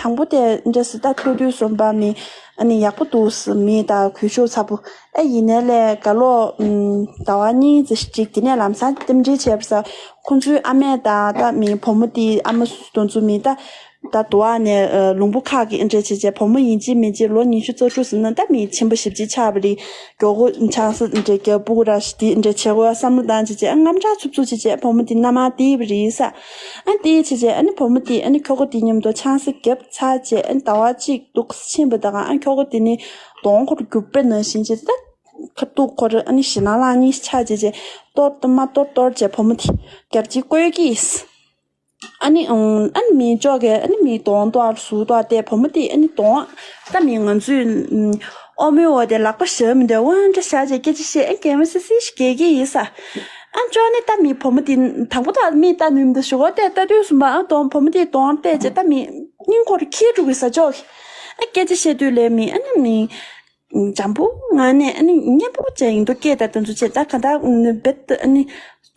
དང་པོ་དེ་འདྲ་སི་ད་ཐུག་དུས་སོང་པ་མི་ཨ་ནི་ཡག་པོ་འདུག་སི་མི་ད་གུས་ཞབས་ཚ་པོ་ཨེ་ཡིན་ནའི་ལས་ག་ལོ་ཨུམ་ཟླ་བ་གཉིས་ཙམ་ཞིག་དེ་ནས་ལམ་སང་རྟེན་འབྲེལ་བྱས་པ་ས་ཁོང་ཚོའི་ཨ་མས་ད་ད་མི་བུ་མོ་དེ་ཨ་མ་སུ་དོན་ཚུ་མི་ད་ད་དུ་བ་ནས་ཨ་ལུང་པོ་ཁག་གི་ཨེ་འདྲ་བྱས་བྱས་བུ་མོ་ཡིན་གཅིག་མིན་གཅིག་ལོ་ཉི་ཤུ་རྩ་དྲུག་ཟིན་ན་ད་མི་ཆེན་པོ་ཞིབ་ཅིག་ཆགས་པ་རེད། མགྱོགས་པོ་ཆང་ས་འདྲ་རྒྱག་སྤུ་གུ་ར་ཞིག་དེ་འདྲ་བྱེད་དགོས་བསམ་བློ་བཏང་བྱས་བྱས་དངངས་སྐྲག་འཚུབ་འཚུབ་བྱས་བྱས་བུ་མོ་དེ་མནའ་མ་དེ་བ་རེད་ས། ཨ་དེ་བྱས་བྱས་ཨ་ནི་བུ་མོ་དེ་ཨ་ནི་ཁྱོ་ག་དེ་མཉམ་དུ་ཆང་ས་བརྒྱབ་ཚར་བྱས་ཨ་ནི་ཟླ་བ་གཅིག་འདུག་ཕྱིན་པ་དང་ཨ་ཁྱོ་ག་དེ་ནི་གདོང་ཁོ་རྒྱུག་པའི་ནང་བཞིན་བྱས་ད་ཁ་ཐུག་ཁོ་ར་ཨ་ནི་ཞེད་སྣང་ལངས་ནི་ཆགས་བྱས་བྱས་གཏོར་དུ་མ་གཏོར་གཏོར་བྱས་བུ་མོ་དེ་རྒྱབ་ཅིག་བཀོལ་གྱིས། ཨ་ནི་ཨང་ཨ་ནི་མི་ཅོག་གིས་ཨ་ནི་མི་གདོང་གཏོར་ཟུག་གཏོར་ཏེ་བུ་མོ་དེ་ཨ་ནི་གདོང་ད་མི་ང་ཚོའི་ཨུམ་ཨོ་མོའི་འོག་དེ་ལག་པ་ཞབས་མི་འདུག་དབང་འདྲ་བཞག་བྱས་སྐད་ཆ་བཤད་ཨ་གད་མོ་སི་སི་ཞིག་གད་ཀྱི་ཡིན་ས། ཨ་ཅོག་ནི་ད་མི་བུ་མོ་དེ་དང་པོ་ད་མི་ལྟ་ནུས་མི་འདུག་ཞུ་གོ་དེ་ལྟ་དུས་གསུམ་པ་ཨ་གདོང་བུ་མོ་དེ་གདོང་བལྟས་བྱས་ད་མི་སྙིང་ཁོ་རུ་འཁྱིལ་འགྲོ་གི་ས་ཅོག་གིས་ཨ་སྐད་ཆ་བཤད་དུས་ལས་མི་ཨ་ནི་མི། འཇམ་པོ་ངང་ནས་ཨ་ནི་སྙན་པོ་བྱས་ཡིན་དུ་སྐད་དང་དེ་ཚོ་བྱས་ད་ག་ད་རྦད་དེ་ཨ་ནི་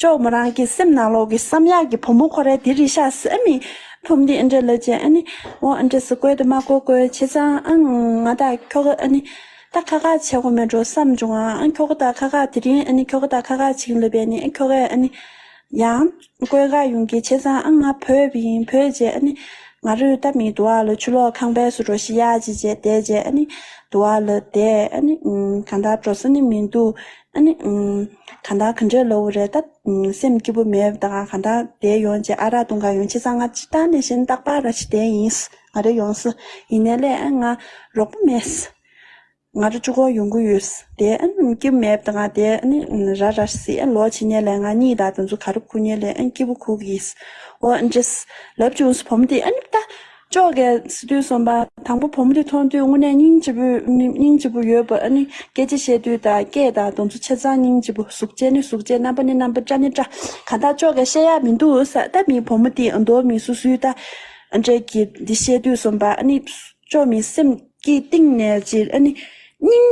ཅོག་མོ་རང་གི་སེམས་ནང་ལོགས་ཀྱི་བསམ་ཡག་གི་བུ་མོ་ཁོ་རའི་དེ་རེད་ཤག་ཟེར་ཨ་ནི་བུ་མོ་འདི་ཨ་འདྲ་ལབ་བྱས་ཨ་ནི་འོ་ཨ་འདྲ་ཟེར་བཀོལ་དུ་མ་བཀོལ་བཀོལ་བྱས་ཙང་ཨ་ང་ད་ཁྱོ་ག་ཨ་ནི་ད་ཁ་ཁ་བྱེད་དགོས་མེད་འགྲོ་བསམ་བྱུང་ཨ། ཨ་ཁྱོ་ག་ད་ཁ་ཁ་དེ་རིང་ཨ་ནི་ཁྱོ་ག་ད་ཁ་ཁ་བྱེད་ཀྱིན་ལབ་པས་ཨ་ནི་ཨ་ཁྱོ་གས་ཨ་ནི། ཡང་དགོན་ཁག་ཡོང་གི་བྱས་ཙང་ཨ་ང་བོད་པ་ཡིན། བོད་བྱས་ཨ་ནི་ང་རུ་ད་མི་དུ་བ་ལ་ཆུ་ལོག་ཁང་པའི་སུ་རོ་ཤི་ཡ་ཅི་བྱས་དེ་བྱས་ཨ་ནི་དུ་བ་ལ་དེ་ཨ་ནི་གང་ལྟར་འགྲོ་ས་ནི་མི་འདུག་ཨ་ནི་གང་ལྟར་ག་འདྲས་ལབ་དགོས་རེད། ད་སེམས་སྐྱིད་པོ་མེད་པ་ད་གང་ལྟར་དེ་ཡོང་བྱས་ཨ་རག་བཏུང་ག་ཡོང་བྱས་ཙང་ང་ཅི་ད་ནས་གཞན་རྟག་པར་ར་ཅི་དེ་ཡིན། ང་རེ་ཡོང་ས་ཡིན་ནའི་ལས་ཨ་ང་རོགས་པ་མེད། ང་ར་གཅིག་པོ་ཡོང་གི་ཡོད། དེ་ཨ་ནི་སྐྱིད་མེད་པ་ང་དེ་ཨ་ནི་ར་ར་སི་ཨ་ལོ་ཕྱི་ནས་ལས་ང་གཉིད་དང་དེ་ཚོ་ག་རུ་ཁུག་ནས་ལས་ཨ་ནི་སྐྱིད་པོ་ཁུག་གིས། འོ་ཨ་འདྲས་ལབ་བྱུང་སོང་བུ་མོ་དེ་ཨ་ནི་ད་ཅོག་གས་སི་དུས་སོང་པ་དང་པོ་བུ་མོ་དེ་མཐོང་དུས་དངོས་གནས་སྙིང་རྗེ་པོ་སྙིང་རྗེ་པོ་ཡོད་པ། ཨ་ནི་སྐད་ཆ་བཤད་དུས་དང་སྐད་དང་དེ་ཚོ་ཆ་ཚང་སྙིང་རྗེ་པོ། གཟུགས་བྱད་ནི་གཟུགས་བྱད། རྣམ་པ་ནི་རྣམ་པ། སྐྲ་ནི་སྐྲ། གང་ལྟར་ཅོག་གས་བཤད་ཡ་མི་འདུག་ས། ད་མི་བུ་མོ་དེ་མདོ་མི་སུ་སུའི་ད་ཨ་འདྲས་ཀྱི་འདི་བཤད་དུས་སོང་པ་ཨ་ནི། ཅོག་མི་སེམས་ཀྱི་གཏིང་ནས་ཅིག་ཨ་ནི་སྙིང་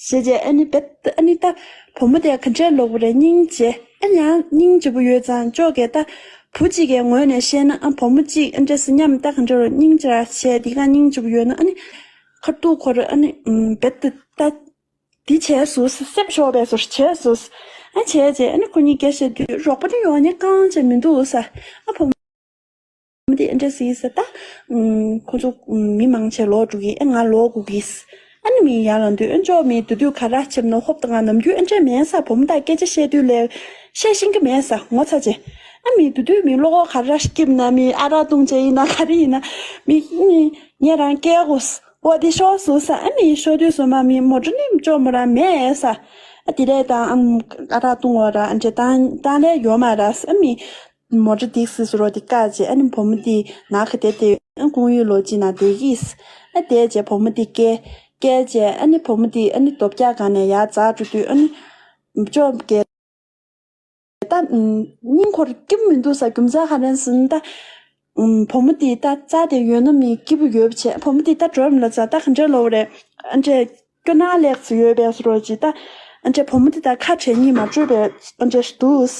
རྗེ་རྗེ་ཨ་ནི་བེད་ཨ་ནི་ད་བུ་མོ་དེ་ག་འདྲས་ལོག་པ་རེད། སྙིང་རྗེ་ཨ་ནི་ཡང་སྙིང་རྗེ་པོ་ཡོད་ཙང་ཅོག་གས་ད་བུ་གཅིག་གི་ངོས་ནས་བཤད་ན་ཨ་བུ་མོ་གཅིག་ཨ་འདྲས་སེ་མཉམ་ད་ག་འདྲས་རོ་སྙིང་རྗེ་ར་བྱས་དེ་ག་སྙིང་རྗེ་པོ་ཡོད་ན་ཨ་ནི་ཁ་ཐུག་ཁོ་ར་ཨ་ནི་བེད་ད་འདི་བྱས་སུ་སེམས་ཤོར་བས་སུ་བྱས་སུ་ཨ་བྱས་རྗེ་ཨ་ནི་ཁོ་གཉིས་སྐད་བཤད་དུས་རོགས་པ་ནི་ཡོང་ནི་རྐང་བྱས་མི་འདུག་ས་ཨ་བུ། མོ་དེ་ཨ་འདྲ་ཟེར་ས་ད། ཁོ་ཚོ་མི་མང་ཆེ་ལོག་འགྲོ་གི་ཨ་ང་ལོག་དགོས་ཀྱིས། ཨ་ནི་མི་ཡར་ལངས་དུས་ཨ་ཅོག་མི་དུ་དུས་ག་ར་ཆེམ་ནོ་ཧོབ་ཏེ་ང་ནམ་རྒྱུན་ཨ་འདྲ་མེད་ས། བུ་མོ་དང་སྐད་ཆ་བཤད་དུས་ལས་བཤད་ཤེས་ཀྱི་མེད་ས་ངོ་ཚ་ཆེ། ཨ་མི་དུ་དུས་མི་བློ་ཁོག་ག་ར་སྐྱིབ་ན་མི་ཨ་རག་བཏུང་བྱས་ཡིན་ན་ག་རེ་ཡིན་ན་མི་ངས་རང་སྐད་གོ་ས་འོ་དེ་ཤོག་སུ་ས། ཨ་མི་ཤོག་དུས་སོ་མ་མི་མོ་ཊ་ནི་ཅོག་མོ་རང་མེད་ས། ཨ་དེ་རེད་ད་ཨ་ཨ་རག་བཏུང་བ་ར་ཨ་འདྲ་བཏང་བཏང་ལས་ཡོད་མ་ར་ས། ཨ་མི། མོ་ཊ་འདི་སི་སི་རོ་འདི་བཀག་བྱས་ཨ་ནི་བུ་མོ་འདི་ནག་གི་དེ་དེ་ཨ་ཁོང་ཡུལ་ལོ་གཅིག་ན་བསྡད་ཀྱིས། ཨ་དེ་བྱས་བུ་མོ་འདི་སྐྱེལ་སྐྱེལ་བྱས་ཨ་ནི་བུ་མོ་འདི་ཨ་ནི་རྡོ་བཀྱག་སྒང་ནས་ཡར་འཛེགས་འགྲོ་དུས་ཨ་ནི་ཅོག་གེ་ད་སྙིང་ཁོར་སྐྱིད་མི་འདུག་ས། རྒྱུ་མཚན་ག་རེ་ཟེར་ན་ད་བུ་མོ་འདི་ད་རྩ་དེ་ཡོད་ན་མི་སྐྱིད་པོ་ཡོད་པ་བྱས། བུ་མོ་འདི་ད་འགྲོ་མི་ལ་ཚ་ད་ག་འདྲ་ལོ་རེད་ཨ་འདྲས། སྐྱོ་སྣང་ལེགས་སུ་ཡོད་པའི་སུ་རོ་ཅི་ད། ཨ་འདྲས་བུ་མོ་དེ་དང་ཁ་བྲལ་གཉིས་མ་གྲོལ་བའི་ཨ་འདྲས་འདུག་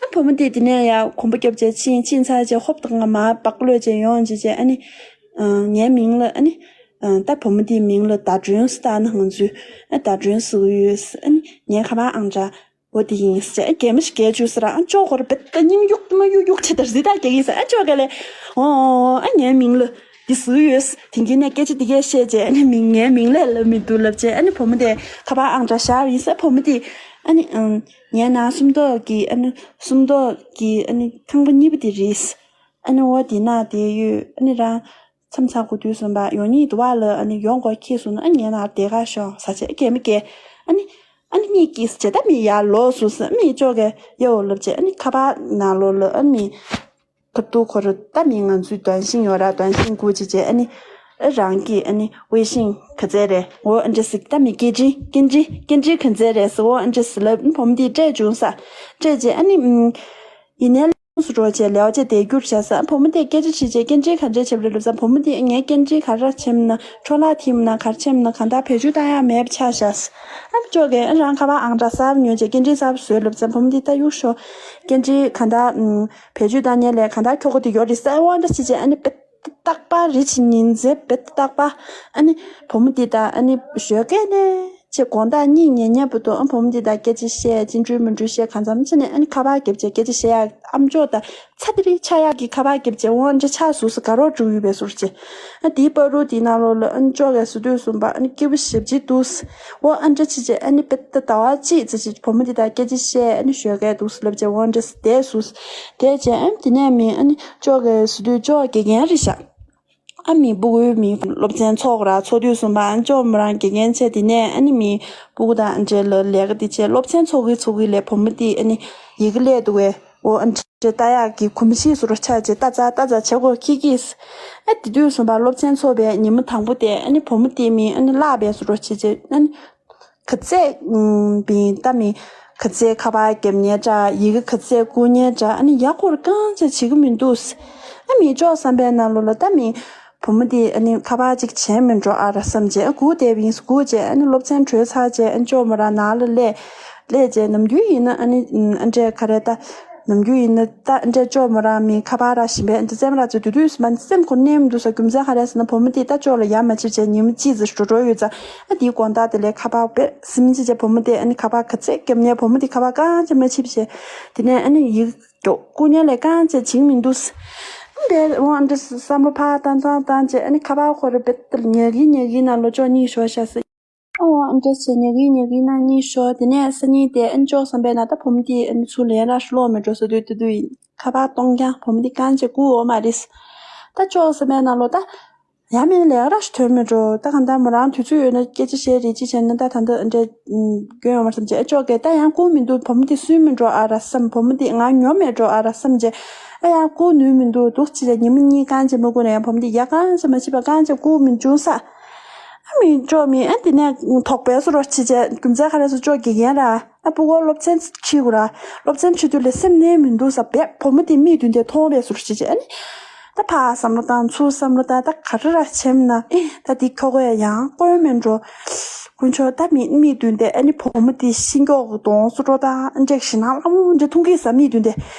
ཨ་བུ་མོ་དེ་དེ་ནས་ཡང་གོམ་པ་རྒྱབ་བྱས་ཕྱིན་ཕྱིན་ཚར་རྗེས་ཧོབ་ཏེ་ང་མར་སྦག་གློད་བྱས་ཡོང་བྱས་བྱས་ཨ་ནི། ངའི་མིང་ལ་ཨ་ནི། ད་བུ་མོ་དེའི་མིང་ལ་ཟླ་སྒྲོན་ཟེར་ད་ན་ང་ཚོས་ཨ་ཟླ་སྒྲོན་ཟེར་གི་ཡོད། ཨ་ནི་ངའི་ཁ་པར་ཨང་གྲངས་འོ་དེ་ཡིན་ཟེར་བྱས་ཨ་གད་མོ་ཞིག་བགད་བཅུག་ཟེར་ཨ་ཅོག་ཧོར་བེད་ད་སྙིང་གཡུག་མ་གཡུག་གཡུག་བྱས་ད་རི་ད་གད་ཡིན་ཟེར་ཨ་ཅོག་ག་ལས་ཨོ་ཨོ་ཨ་ངའི་མིང་ལ། འདི་ཟུག་ཡོད། དེང་གི་ནས་སྐད་ཆ་འདི་གས་བཤད་རྗེས་ཨ་ནི་མིང་ངའི་མིང་ལས་ལབ་མི་འདུག་ལབ་རྗེས་ཨ་ནི་བུ་མོ་དེ་ཁ་པར་ཨང་གྲངས་བཞག་ཡིན་ས། བུ་མོ་དེ་ཨ་ནི་ངའི་ནང་སུམ་མདོག་གི་ཨ་ནི་སུམ་མདོག་གི་ཨ་ནི་ཁང་པ་གཉིས་པ་དེ་རེད། ཨ་ནི་འོ་དེ་ན་དེ་ཡོད། ཨ་ནི་རང་མཚམས་ཚ་དགོས་དུས་སོང་པ་ཡོང་ཉིད་དུ་བ་ལ་ཨ་ནི་ཡོང་དགོས་ཁྱེད་སོང་ན་ཨ་ངའི་ནང་དེ་ག་ཤོག་ཟ་བྱས་ཨ་གད་མི་གས་ཨ་ནི་ཨ་ནི་གཉིད་ཀྱིས་བྱས་ད་མི་ཡར་ལོག་སོང་ས། མི་ཅོག་གས་ཡའོ་ལབ་རྗེས་ཨ་ནི་ཁ་པར་ནང་ལོགས་ལ་ཨ་ནི། ཁ་ཐུག་ཁོ་ར་ད་མི་ང་ཚོའི་短信ཡོད་ར།短信སྒུག་བྱས་རྗེས་ཨ་ནི་ཨ་རང་གི་ཨ་ནི་微信ག་ཚད་རེད་འོ་ཨ་འདྲ་ཟིག་ད་མི་སྐད་འཕྲིན་སྐད་འཕྲིན་སྐད་འཕྲིན་ག་ཚད་རེད་ཟེར་འོ་ཨ་འདྲ་ཟིག་ལབ་བུ་མོ་དེས་སྤྲད་བྱུང་ས། སྤྲད་རྗེས་ཨ་ནི་ཡིན་ནའི་ལས་སུ་འགྲོ་བྱས་ལས་བྱས་དེ་རྒྱུར་བྱས་ས། བུ་མོ་དེས་སྐད་ཆ་དྲིས་རྗེས་སྐད་འཕྲིན་ག་འདྲས་བྱས་པ་རེད་ལབ་ས། བུ་མོ་དེས་ངའི་སྐད་འཕྲིན་ག་རེ་ཆེམ་ན་འཕྲོ་བརླག་ཐིམ་ན་ག་རེ་ཆེམ་ན་གང་ལྟར་བེད་སྤྱོད་བཏང་ཡག་མེད་པ་ཆགས་ཤག་ཨ་ཅོག་གས་ཨ་རང་ཁ་པར་ཨང་གྲངས་གསར་ཉོས་རྗེས་སྐད་འཕྲིན་གསར་བཟོས་ལབ་ས། བུ་མོ་དེས་ད་གཡུག་ཤོག་སྐད་འཕྲིན་གང་ལྟར་བེད་སྤྱོད་བཏང་ཉན་ལས་གང་ལྟར་ཁྱོ་ག་དེ་ཡོད་རེད་ས། དབང་འདྲ་བྱེད་ཅེས་ཨ་ནི་བེད་རྟག་པ་རི་ཆི་ཉིན་མཛེས་བེད་རྟག་པ་ཨ་ནི་བུ་མོ་དེ་དང་ཨ་ནི་ཞོགས་ཀས་ནས་ཅེས་དགོང་དག་གཉིད་ཉལ་ཉལ་བུ་དང་ཨ་བུ་མོ་དེ་དང་སྐད་ཆ་བཤད་ཅི་འགྲུལ་མི་འགྲུལ་བཤད་གང་འཚམ་ཅི་ནས་ཨ་ནི་ཁ་པར་རྒྱབ་ཅེས་སྐད་ཆ་བཤད་ཡག་ཨམ་ཅོག་དང་ཚ་དེ་རི་ཆ་ཡག་གི་ཁ་པར་རྒྱབ་ཅེས་དབང་འདྲ་ཆགས་སུ་སུ་ག་རོགས་འགྲུལ་ཡོད་པའི་ཟུར་ཅེས་ཨ་དེའི་པ་རུ་དེའི་ནང་ལོགས་ལ་ཨ་ཅོག་གས་སུ་དུས་གསུམ་པ་ཨ་ནི་སྐྱིད་པོ་ཞེ་པོ་ཅིག་འདུག་འོ་ཨ་འདྲ་ཅི་ཅེས་ཨ་ནི་བེད་ད་ཟླ་བ་གཅིག་ཙམ་ཅིག་བུ་མོ་དེ་དང་སྐད་ཆ་བཤད་ཨ་ནི་ཞོགས་ཀས་འདུག་ལབ་ཅེས་དབང་འདྲ་བསྡད་སུ། དེ་རྗེས་ཨ་དེ་ནས་མི་ཨ་ནི་ཅོག་གི་ཟུར་དུས་ཅོག་དགེ་རྒན་རེད་ཤག་ཨ་མི་སྤུ་གུའི་མི་སློབ་ཚན་ཚོགས་ར་ཚོགས་དུས་གསུམ་པ་ཨ་ཅོག་མོ་རང་དགེ་རྒན་བྱས། དེ་ནས་ཨ་ནི་མི་སྤུ་གུ་དང་ཨ་འདྲས་ལ་ལས་ཀ་དེ་བྱས། སློབ་ཚན་ཚོགས་གི་ཚོགས་གི་ལས་བུ་མོ་དེ་ཨ་ནི་ཡི་གེ་ཀླད་འདུག་བས་འོ་ཨ་འདྲས་ལྟ་ཡག་གི་གོམས་གཤིས་སུ་རུ་ཆགས་རྗེས་ལྟ་ཙག་ལྟ་ཙག་བྱེད་དགོས་ཁྱི་ཁྱིས། ཨ་དེ་དུས་གསུམ་པ་སློབ་ཚན་ཚོགས་པའི་ཉིན་མོ་དང་པོ་དེ་ཨ་ནི་བུ་མོ་དེ་མི་ཨ་ནི་བརླག་པའི་སུ་རུ་བྱེད་རྗེས་ཨ་ནི། ག་ཚད་བིན་ད་མི་ག་ཚད་ཁ་པར་རྒྱབ་ཉན་འདྲ་ཡི་གེ་ག་ཚད་བསྐུར་ཉན་འདྲ་ཨ་ནི་ཡག་པོར་རྐང་བྱས་བྱེད་ཀྱི་མི་འདུག་ཨ་མི་ཅོག་བསམ་པའི་ནང་ལོགས་ལ་ད་མི་བུ་མོ་དེ་ཨ་ནི་ཁ་པར་ཅིག་བྱས་མི་འགྲོ་ཨ་ར་བསམ་རྗེས་ཨ་སྒུག་བསྡད་པ་ཡིན། སྒུག་རྗེས་ཨ་ནི་སློབ་ཚན་གྲོལ་ཚར་རྗེས་ཨ་ཅོག་མོ་རང་ནང་ལ་སླེབས། སླེབས་རྗེས་ནམ་རྒྱུན་ཡིན་ན་ཨ་ནི་ཨ་འདྲས་ག་རེ་ད། ནམ་རྒྱུན་ཡིན་ན་ད་འདྲས་ཅོག་མོ་རང་མི་ཁ་པར་ར་བཞིན་པས་འདྲ་བཙེམ་ར་ཚོ་དུས་དུས་སུ་མ་སེམས་ཁོ་གནས་མི་འདུག་ས། རྒྱུ་མཚན་ག་རེ་ཟེར་ན་བུ་མོ་དེ་ད་ཅོག་ལ་ཡ་མ་བྱེད་བྱས་ཉིན་མོ་གཅིག་ཙམ་འགྲོ་འགྲོ་ཡོད་ཙང་ཨ་དེའི་དགོང་དག་དེ་ལས་ཁ་པར་བས་སིམ་ཅི་བྱས་བུ་མོ་དེ་ཨ་ནི་ཁ་པར་ག་ཚད་བརྒྱབ་ནས་བུ་མོ་དེ་ཁ་པར་རྐང་ཅི་མ་བྱེད་བྱས་དེ་ནས་ཨ་ནི་ཡིག་རྒྱོག་སྐུ་ཉལ་ལས་རྐང་ཅི་བྱིང་མི་འདུག་ས། འདས་འོང་འདྲ་བསམ་བློ་ཕར་བཏང་བཏང་བཏང་བྱས་ཨ་ནི་ཁ་པར་ཁོ་ར་བེད་ལ་ཉལ་གི་ཉལ་གི་ན་ལོ་ཅོག་གཉིད་ཤོར་ཤག་ས། ཨོ་ཨ་འདྲ་བྱས་ཉལ་གི་ཉལ་གི་ན་གཉིད་ཤོར། དེ་ནས་སང་ཉིན་དེ་ཨ་ནི་ཅོག་བསམ་པའི་ན་ད་བུ་མོ་དེ་ཨ་ནི་ཚུར་ལན་རག་ཤོ་ལོག་མི་འགྲོ་ས་དུས་དུས་དུས་ཡིན། ཁ་པར་གཏོང་རྐྱང་བུ་མོ་དེ་རྐང་ཅི་སྒུག་འོ་མ་རེད། ད་ཅོག་བསམ་པའི་ན་ལོ་ད་ཡ་མིན་ལས་རག་ཤོ་ཐོན་མི་འགྲོ། ད་གང་ལྟར་མོ་རང་དུས་ཚོད་ཡོད་ན་སྐད་ཆ་བཤད་རེ་ཅི་བྱས་ན་ད་ད་འདི་འདྲ་སྐྱོན་ཡོང་མ་བསམ་བྱས་ཨ་ཅོག་གས་ད་ཡང་སྒུག་མི་འདུག་བུ་མོ་དེ་སུན་མི་འགྲོ་ཨ་ར་བསམ། བུ་མོ་དེ་ང་ཉོ་མེད་འགྲོ་ཨ་ར་བསམ་བྱས་ཨ་ཡང་སྒུག་ནུས་མི་འདུག་འདུག་ཅི་བྱས་ཉི་མ་གཉིས་རྐང་ཅི་མ་སྒུག་ན་ཡང་བུ་མོ་དེ་ཡ་རྐང་ཅི་མ་བྱེད་པ་རྐང་ཅི་སྒུག་མི་འབྱུང་ས། ཨ་མི་ཅོག་མི་ཨ་དེ་ནས་དོགས་པའི་བཟོ་འདྲ་བྱེད་བྱས་རྒྱུ་མཚན་ག་རེ་ཟེར་ཅོག་དགེ་རྒན་ར་ཨ་སྤུ་གུ་སློབ་ཚན་ཁྲིད་དགོས་ར། སློབ་ཚན་ཁྲིད་དུས་ལས་སེམས་གནས་མི་འདུག་ས། བས་བུ་མོ་དེ་མིག་མདུན་དེ་མཐོང་བའི་བཟོ་འདྲ་བྱེད་བྱས་ཨ་ནི་ད་ཕར་བསམ་བློ་བཏང་ཚུར་བསམ་བློ་བཏང་ད་ག་རེ་ར་བྱེད་ན་ཨེ་ད་དེ་ཁྱོ་གས་ཡང་དཀོན་མེད་འགྲོ། དཀོན་མཆོག་ད་མི་མིག་མདུན་དེ་ཨ་ནི་བུ་མོ་དེ་ཤིང་སྐྱོགས་ཀྱི་གདོང་བཟོ་འདྲ་དང་ཨ་འདྲས་ཞིག་ནང་ལ་མོ་འདྲ་མཐོང་གི་ས། མིག་མདུན་དེ་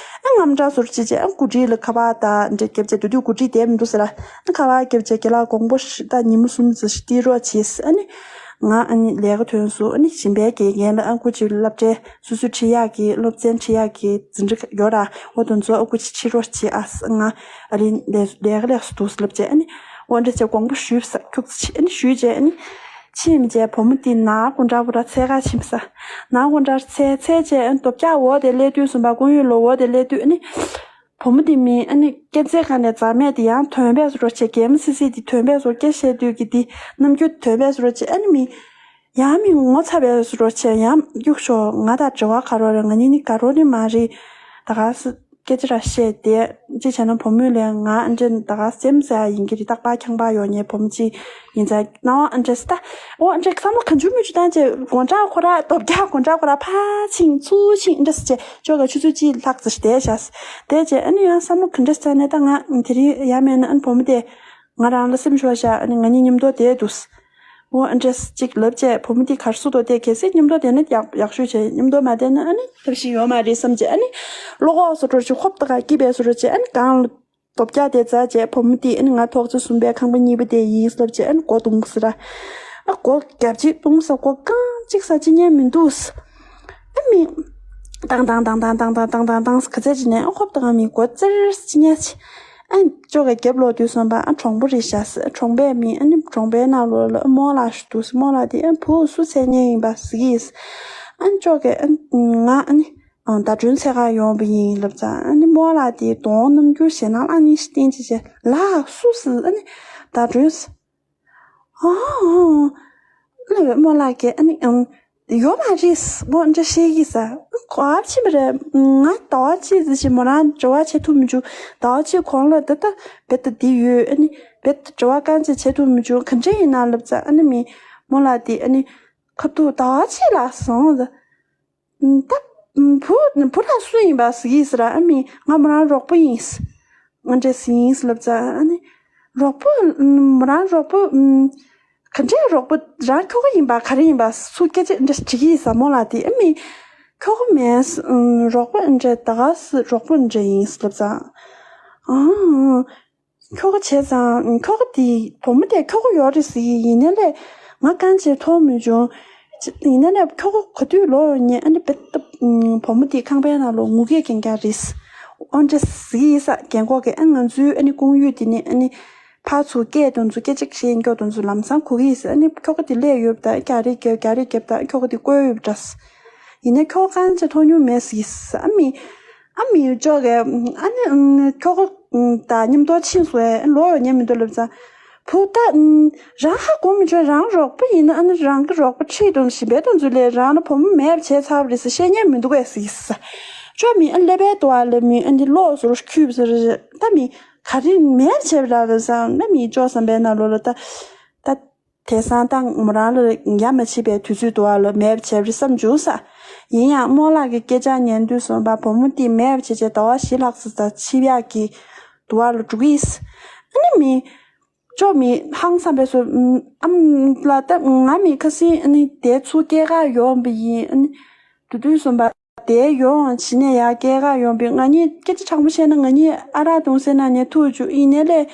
ཨ་རྔམ་དྲག་བཟོ་འདྲ་བྱེད་བྱས་ཨ་སྐུ་དྲིན་ལ་ཁ་པར་ད་འདྲ་རྒྱབ་བྱས་དུས་དུས་སྐུ་དྲིན་བསྡད་མི་འདུག་ཟེར་ར། ཨ་ཁ་པར་རྒྱབ་བྱས་རྒན་ལགས་དགོངས་པ་ཞུ་ད་ཉིན་མོ་གསུམ་ཙམ་ཞིག་ཏི་རོགས་བྱེད་ཟེར། ཨ་ནི་ང་ཨ་ནི་ལས་ཀ་ཐོན་སོང་། ཨ་ནི་གཞན་པའི་དགེ་རྒན་ལ་ཨ་སྐུ་མཁྱེན་སློབ་གྲྭའི་སོ་སོ་ཁྲིད་ཡག་གི་སློབ་ཚན་ཁྲིད་ཡག་གི་འཛིན་གྲྭ་ཡོད་ར། འོ་དེ་ཚོ་ཨ་སྐུ་མཁྱེན་ཁྲིད་རོགས་བྱེད་ཨ་ང་ཨ་རི་ལས་ལས་ཀ་ལས་སུ་འདུག་ཟེར་ལབ་བྱས་ཨ་ནི་འོ་འདྲ་བྱས་དགོངས་པ་ཞུས་ས་ཁྱུག་ཙམ་ཕྱིན། ཨ་ནི་ཞུས་བྱས་ཨ་ནི་ཕྱིན་བྱས་བུ་མོ་དེ་ནག་དགུ་འདྲ་བོ་ར་འཚོལ་ག་ཕྱིན་ས། ནག་དགུ་འདྲ་འཚོལ་འཚོལ་བྱས་ཨ་ནི་རྡོ་བཀྱག་འོག་དེ་སླེབས་དུས་སུ་བ་ཀུང་ཡུལ་ལོ་འོག་དེ་སླེབས་དུས་ཨ་ནི། བུ་མོ་དེ་མིན་ཨ་ནི་སྐས་འཛེག་སྒང་ནས་འཛག་མེད་དེ་ཡང་ཐོན་པའི་བཟོ་འདྲ་བྱས། གད་མོ་སི་སི་དེ་ཐོན་པའི་བཟོ། སྐད་བཤད་དུས་ཀྱི་དེ་རྣམ་འགྱུར་ཐོན་པའི་བཟོ་འདྲ་བྱས། ཨ་ནི་མི་ཡང་མི་ངོ་ཚ་བའི་བཟོ་འདྲ་བྱས། ཡང་གཡུག་ཤོག་ང་དང་འབྲེལ་བ་ག་རོ་རེད། ང་གཉིས་ནི་དགའ་རོགས་ནི་མ་རེད། ད་ག་སེ་སྐད་ཆ་ར་བཤད་དེ་ཅི་བྱས་ན་བུ་མོས་ལས་ང་ཨ་འདྲས་ད་ག་སེམས་ཟ་ཡིན་གྱི་རེད། རྟག་པར་ཁྱང་པ་ཡོང་ཉེ་བུ་མོ་ཅི་ཡིན་ཙང་ནའོ་ཨ་འདྲས་ད་འོ་ཨ་འདྲས་བསམ་བློ་གང་བྱུང་མི་བྱུང་བཏང་བྱས་དགོང་དྲག་ཁོ་ར་རྡོ་བཀྱག་དགོང་དྲག་ཁོ་ར་ཕར་ཕྱིན་ཚུར་ཕྱིན་ཨ་འདྲས་བྱས། ཅོག་ག་ཆུ་ཚོད་གཅིག་ལྷག་ཙམ་ཞིག་བསྡད་བཞག་བསྡད་རྗེས་ཨ་ནི་ཡང་བསམ་བློ་ག་འདྲ་བྱས་ནས་ད་ང་དེ་རིང་ཡ་མེད་ན་ཨ་ནི་བུ་མོ་དེ་ང་རང་ལ་སེམས་ཤོར་བཞག་ཨ་ནི་ང་གཉིས་མཉམ་དུ་བསྡད་འདུག་འོ་ཨ་འདྲས་ཅིག་ལབ་རྗེས་བུ་མོ་དེ་གར་སོང་འདུག་དེ་གལ་སྲིད་མཉམ་དུ་བསྡད་ན་ཡག་ཡག་ཤོས་བྱས། མཉམ་དུ་མ་བསྡད་ན་ཨ་ནི་ཐབས་ཤེས་ཡོད་མ་རེད་བསམ་རྗེས་ཨ་ནི་བློ་ཁོག་སོ་འགྲོ་ཅིག་ཧོབ་ཏེ་ག་སྐྱིད་པའི་སོ་འགྲོ་བྱས་ཨ་ནི་གང་ལ། རྡོ་བཀྱག་དེ་འཛག་རྗེས་བུ་མོ་དེས་ཨ་ནི་ང་ཐོག་བརྩེགས་གསུམ་པའི་ཁང་པ་གཉིས་པ་དེ་ཡིན་ལབ་རྗེས་ཨ་ནི་སྒོ་བརྡུངས་ཟེར་ར། ཨ་སྒོ་རྒྱབ་ཅིག་བརྡུངས་ས་སྒོ་རྐང་གཅིག་ས་ཅི་ཉན་མི་འདུག་ཨ་མི་ཏང་ཏང་ཏང་ཏང་ག་ཚད་ཅིག་ནས་ཨ་ཧོབ་ཏེ་ང་མི་སྒོ་ཙེར་ཅི་ཉན་ཅི། ཨ་ཅོག་ག་རྒྱབ་ལོག་དུས་སོང་པ་ཨ་གྲོང་པོ་རེད་བཞག་ཟེར། གྲོང་པའི་མི་ཨ་ནི་གྲོང་པའི་ནང་ལོགས་ལ་རྨོ་ལགས་ཤིག་འདུག་རྨོ་ལགས་དེ་ཨ་བུ་སུ་འཚོལ་མཁན་ཡིན་པ་ཟེར་གྱིས། ཨ་ཅོག་ག་ཨ་ང་ཨ་ནི། ཨང་། ཟླ་སྒྲོན་འཚོལ་ག་ཡོང་བ་ཡིན་ལབ་ཙང་ཨ་ནི་རྨོ་ལགས་དེའི་གདོང་རྣམ་འགྱུར་ཞེད་སྣང་ཨ་ནི་ཞིག་བསྟན་ཅི་བྱས། ལགས་སོ་ཟེར། ཨ་ནི་ཟླ་སྒྲོན་ཟེར། ཨང་། ཨ་ནི་རྨོ་ལགས་ཀྱིས་ཨ་ནི་ཨང་། ཡོད་མ་རེད་ཟེར་མོ་འདྲ་བཤད་ཀྱི་ཟེར། ག་པར་ཕྱིན་པ་རེད། ང་ཟླ་བ་གཅིག་ཙམ་ཞིག་མོ་རང་འབྲེལ་བ་བྱེད་ཐུབ་མི་བྱུང་། ཟླ་བ་གཅིག་གོང་ལ་ད་ལྟ་བེད་ད་འདི་ཡོད། ཨ་ནི་བེད་ད་འབྲེལ་བ་རྐང་གཅིག་བྱེད་ཐུབ་མི་བྱུང་། ག་འདྲ་ཡིན་ན་ལབ་ཙང་ཨ་ནི་མི་རྨོ་ལགས་དེ་ཨ་ནི་ཁ་ཐུག་ཟླ་བ་གཅིག་ལ་སོང་ཟེར། ད་བུ་བུ་ལ་སུ་ཡིན་པ་ཟེར་གྱིས་ཟེར། ཨ་མི་ང་མོ་རང་རོགས་པོ་ཡིན་ཟེར། ང་འདྲ་ཟེར་ཡིན་ཟེར་ལབ་ཙང་ཨ་ནི་རོགས་པོ་མོ་རང་རོགས་པོ་ག་འདྲའི་རོགས་པོ་རང་ཁྱོ་ག་ཡིན་པ་ག་རེ་ཡིན་པ་སུ་སྐད་ཆ་འདྲ་དྲིས་ཀྱིས་ཟེར། མོ་ལ་དེ་ཨ་མི་ཁྱོ་ག་མིན་ཟེར། རོགས་པོ་འདྲ་ད་ག་ཟེར་རོགས་པོ་འདྲ་ཡིན་ཟེར་ལབ་ཙང་ཨ། ཁྱོ་ག་བྱས་ཙང་ཁྱོ་ག་དེ་བུ་མོ་དེ་ཁྱོ་ག་ཡོད་རེད་ཟེར་གྱི་ཡིན་ནའི་ལས་ང་རྐང་གཅིག་མཐོང་མི་བྱུང་། ཡིན་ནའི་ལས་ཁྱོ་ག་ག་དུས་ལོག་ཡོང་ཉེ་ཨ་ནི་བེད་ད་བུ་མོ་དེ་ཁང་པའི་ནང་ལོག་ངུ་སྐད་རྒྱག་རྒྱག་རེད། ཨོ་འདྲ་ཟེར་གྱི་ཡིན་ས། རྒན་གོག་གིས་ཨ་ང་ཚོའི་ཨ་ནི་ཀོང་ཡུལ་དེ་ནི་ཨ་ནི་ཕར་ཚུར་སྐད་དེ་ཚོ་སྐད་ཅིག་བཤད་མགྱོགས་དེ་ཚོ་ལམ་སང་གོ་གི་ཡིན་ས། ཨ་ནི་ཁྱོ་ག་དེ་སླེབས་ཡོད་པ་ད་རྒྱག་རེས་རྒྱབ་རྒྱག་རེས་རྒྱབ་ད་ཁྱོ་ག་དེ་བཀོལ་ཡོད་པ་འདྲ་ས། ཡིན་ནའི་ཁྱོ་ག་རྐང་གཅིག་མཐོང་མྱོང་མེད་ཟེར་གྱི་ཡིན་ས། ཨ་མི། ཨ་མི་ཅོག་གིས་ཨ་ནི་ཁྱོ་ག་དང་མཉམ་དུ་ཕྱིན་སོང་ཨེ་ལོག་ཡོང་ཉན་མི་འདུག་ལབ་ཙང་། བུ་ད་རང་ཧ་གོ་མི་ཆོག་རང་རོགས་པ་ཡིན་ན་ཨ་ནི་རང་གི་རོགས་པ་ཁྲིད་དང་ཞིམ་པའི་དང་ཚུལ་ལས་རང་ལ་བུ་མོ་མེད་པ་བྱས་ཚར་བ་རེད་ཟེར་བཤད་ཉན་མི་འདུག་ཨེ་ཟེར་གྱི་ཡིན་ས། ཅོག་མི་ཨ་ཀླད་པའི་དུ་བ་ལ་མི་ཨ་ནི་ལོག་སོར་ཁྱུད་ཟེར་ད་མི་ག་རེ་མེད་བྱས་པ་ར་ལ་ཟེར་ན་མི་ཅོག་བསམ་པའི་ནང་ལོགས་ལ་ད་ད། དེང་སང་ད་མོ་རང་ལ་ཡ་མ་བྱེད་པའི་དུས་ཚོད་དུ་བ་ལ་མེད་པ་བྱས་པ་རེད་བསམ་བྱུང་ས། ཡིན་ཡང་རྨོ་ལགས་ཀྱི་སྐད་ཆ་ཉན་དུས་སོང་པ་བུ་མོ་དེ་མེད་པ་བྱས་བྱས་ཟླ་བ་བཞི་ལྷག་ཙམ་ཙམ་ཕྱི་ཡག་གི་དུ་བ་ལ་འགྲོ་གི་ཡིན། ཨ་ནི་མི་ཅོག་མི་ཧང་སང་པའི་སོ་ཨམ་ལ་ད་ང་མི་ཁ་སིང་ཨ་ནི་དེ་ཚུར་སྐྱེལ་ག་ཡོང་པ་ཡིན། ཨ་ནི་དུས་དུས་སོང་པ། དེ་ཡོང་བྱས་ནས་ཡར་སྐྱེལ་ག་ཡོང་པས། ང་གཉིས་སྐད་ཆ་དྲང་པོ་བཤད་ན་ང་གཉིས་ཨ་རག་འཐུང་ཟེར་ན་ནས་ཐུག་བཅུག་ཡིན་ནའི་ལས་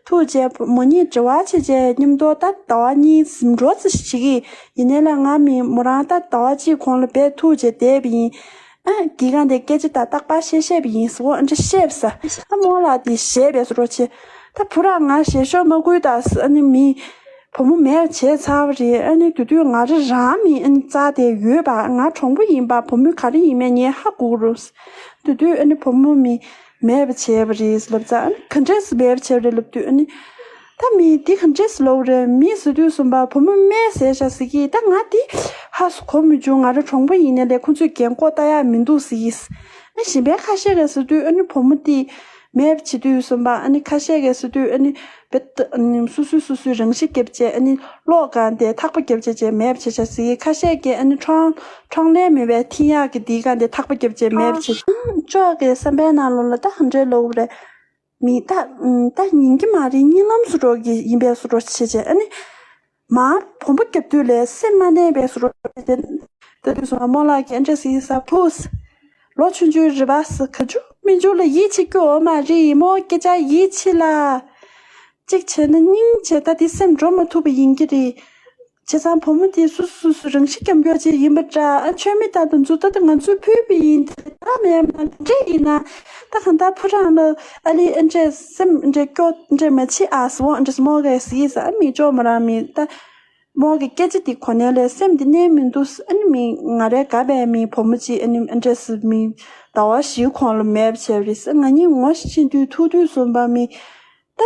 ཐུག་བྱས་མོ་གཉིས་འབྲེལ་བ་བྱས་བྱས་མཉམ་དུ་ད་ཟླ་བ་གཉིས་ཟིན་འགྲོ་ཙམ་ཞིག་གིས་ཡིན་ནའི་ལས་ང་མི་མོ་རང་ད་ཟླ་བ་གཅིག་གོང་ལ་བས་ཐུག་བྱས་བསྡད་པ་ཡིན། ཨ་གི་གང་དེ་སྐད་ཆ་ད་རྟག་པར་བཤད་བཤད་པ་ཡིན་ཟེར་འོ་འདྲ་བཤད་པ་ས། ཨ་མོ་ལགས་དེ་བཤད་པས་སོ་རོ་ཆེ། ད་བུ་ར་ང་ཞེ་ཤོག་མ་བསྐུལ་ད་ཨ་ནི་མི། བུ་མོ་མེད་བྱས་ཚར་བ་རེད། ཨ་ནི་དེ་དུས་ང་རང་རང་མིན་ཨ་ནི་རྩ་དེ་ཡོད་པ་ང་གྲོང་པོ་ཡིན་པ་བུ་མོ་ག་རེ་ཡིན་མིན་ངས་ཧ་གོ་གི་རེད། དེ་དུས་ཨ་ནི་བུ་མོ་མི་མེད་པ་བྱས་པ་རེད་ལབ་ཙང་ཨ་ནི་ག་འདྲས་སེ་མེད་པ་བྱས་པ་རེད་ལབ་དུས་ཨ་ནི། ད་མི་འདི་ག་འདྲས་སེ་ལབ་རེད་མི་ཟེར་དུས་གསུམ་པ་བུ་མོ་མེད་ཟེར་བཞག་ཟེར་གི་ད་ང་འདི་ཧ་སུ་གོ་མི་བྱུང་། ང་རང་གྲོང་པོ་ཡིན་ནའི་ལས་ཁོང་ཚོས་རྒན་གོག་ལྟ་ཡག་མི་འདུག་ཟེར་གི། ཨ་གཞན་པའི་ཁ་ཤས་ཀྱིས་ཟེར་དུས་ཨ་ནི་བུ་མོ་འདི་མེད་པ་བྱེད་དུས་གསུམ་པ་ཨ་ནི་ཁ་ཤས་ཀྱིས་ཟེར་དུས་ཨ་ནི་བེད་ཨ་ནི་སོ་སོས་སོ་སོའི་རང་ཤི་བརྒྱབ་བྱས་ཨ་ནི་གློག་གང་དེ་ཐག་པ་བརྒྱབ་བྱས་བྱས་མེད་པ་བྱས་བཞག་ཟེར་གི། ཁ་ཤས་ཀྱིས་ཨ་ནི་ཁྲང་ཁྲང་ལན་མེད་པའི་འཐེན་ཡག་གི་འདི་གང་དེ་ཐག་པ་བརྒྱབ་བྱས་མེད་པ་བྱས། ཅོག་གི་བསམ་པའི་ནང་ལོགས་ལ་ད་ག་འདྲའི་ལབ་རེད། མི་ད་ད་ཡིན་གྱི་མ་རེད། གཉིད་ལམ་བཟོ་འདྲ་གི་ཡིན་པའི་བཟོ་འདྲ་བྱས་བྱས་ཨ་ནི། མར་བུ་མོ་བརྒྱབ་དུས་ལས་སེམས་མ་གནས་པའི་བཟོ་འདྲ་བྱས་ཏེ། ད་དུས་སོང་རྨོ་ལགས་ཀྱིས་ཨ་འདྲ་ཟེར་ས་ཕུས། ལོ་ཆུང་ཆུང་རེད་པ་ཟེར་ག་ཅུ་མི་འཇུ་ལ་ཡིད་ཆེས་ཀྱི་འོ་མ་རེད་མོ་སྐད་ཆ་ཡིད་ཆེས་ལ། གཅིག་བྱས་ན་སྙིང་རྗེ་ད་དེ་སེམས་འགྲོ་མ་ཐུབ་པ་ཡིན་གྱི་རེད། བྱས་ཙང་བུ་མོ་དེ་སུ་སུ་སུ་རང་ཤི་རྒྱབ་མགྱོགས་ཅིག་ཡིན་པ་འདྲ། ཨ་མཆོད་མེ་ད་དུང་མཛུབ་ད་དུ་ང་ཚོས་ཕུལ་བ་ཡིན་ད་མེད་ན་འདྲ་ཡིན་ན། ད་གང་ལྟར་ཕོ་བྲང་ལ་ཨ་ལི་ཨ་འདྲས་སེམས་འདྲས་སྐྱོ་འདྲས་མ་བྱེད་ཨ་སི་འོ་འདྲས་མོ་གས་ཟིག་ཡིན་ས་ཨ་མི་ཅོ་མོ་རང་མི་ད་མོ་གི་སྐད་ཆ་དེ་གོ་ནས་ལས་སེམས་དེ་གནས་མི་འདུག་ཨ་ནི་མི་ང་རའི་དགའ་པའི་མི་བུ་མོ་ཅིག་ཨ་ནི་ཨ་འདྲས་སི་མི་ཟླ་བ་བཞི་གོང་ལ་མེད་པ་བྱས་རེད་ས་ང་གཉིས་ངོ་ཤེས་དུས་ཐུག་དུས་སོང་པ་མི། ད་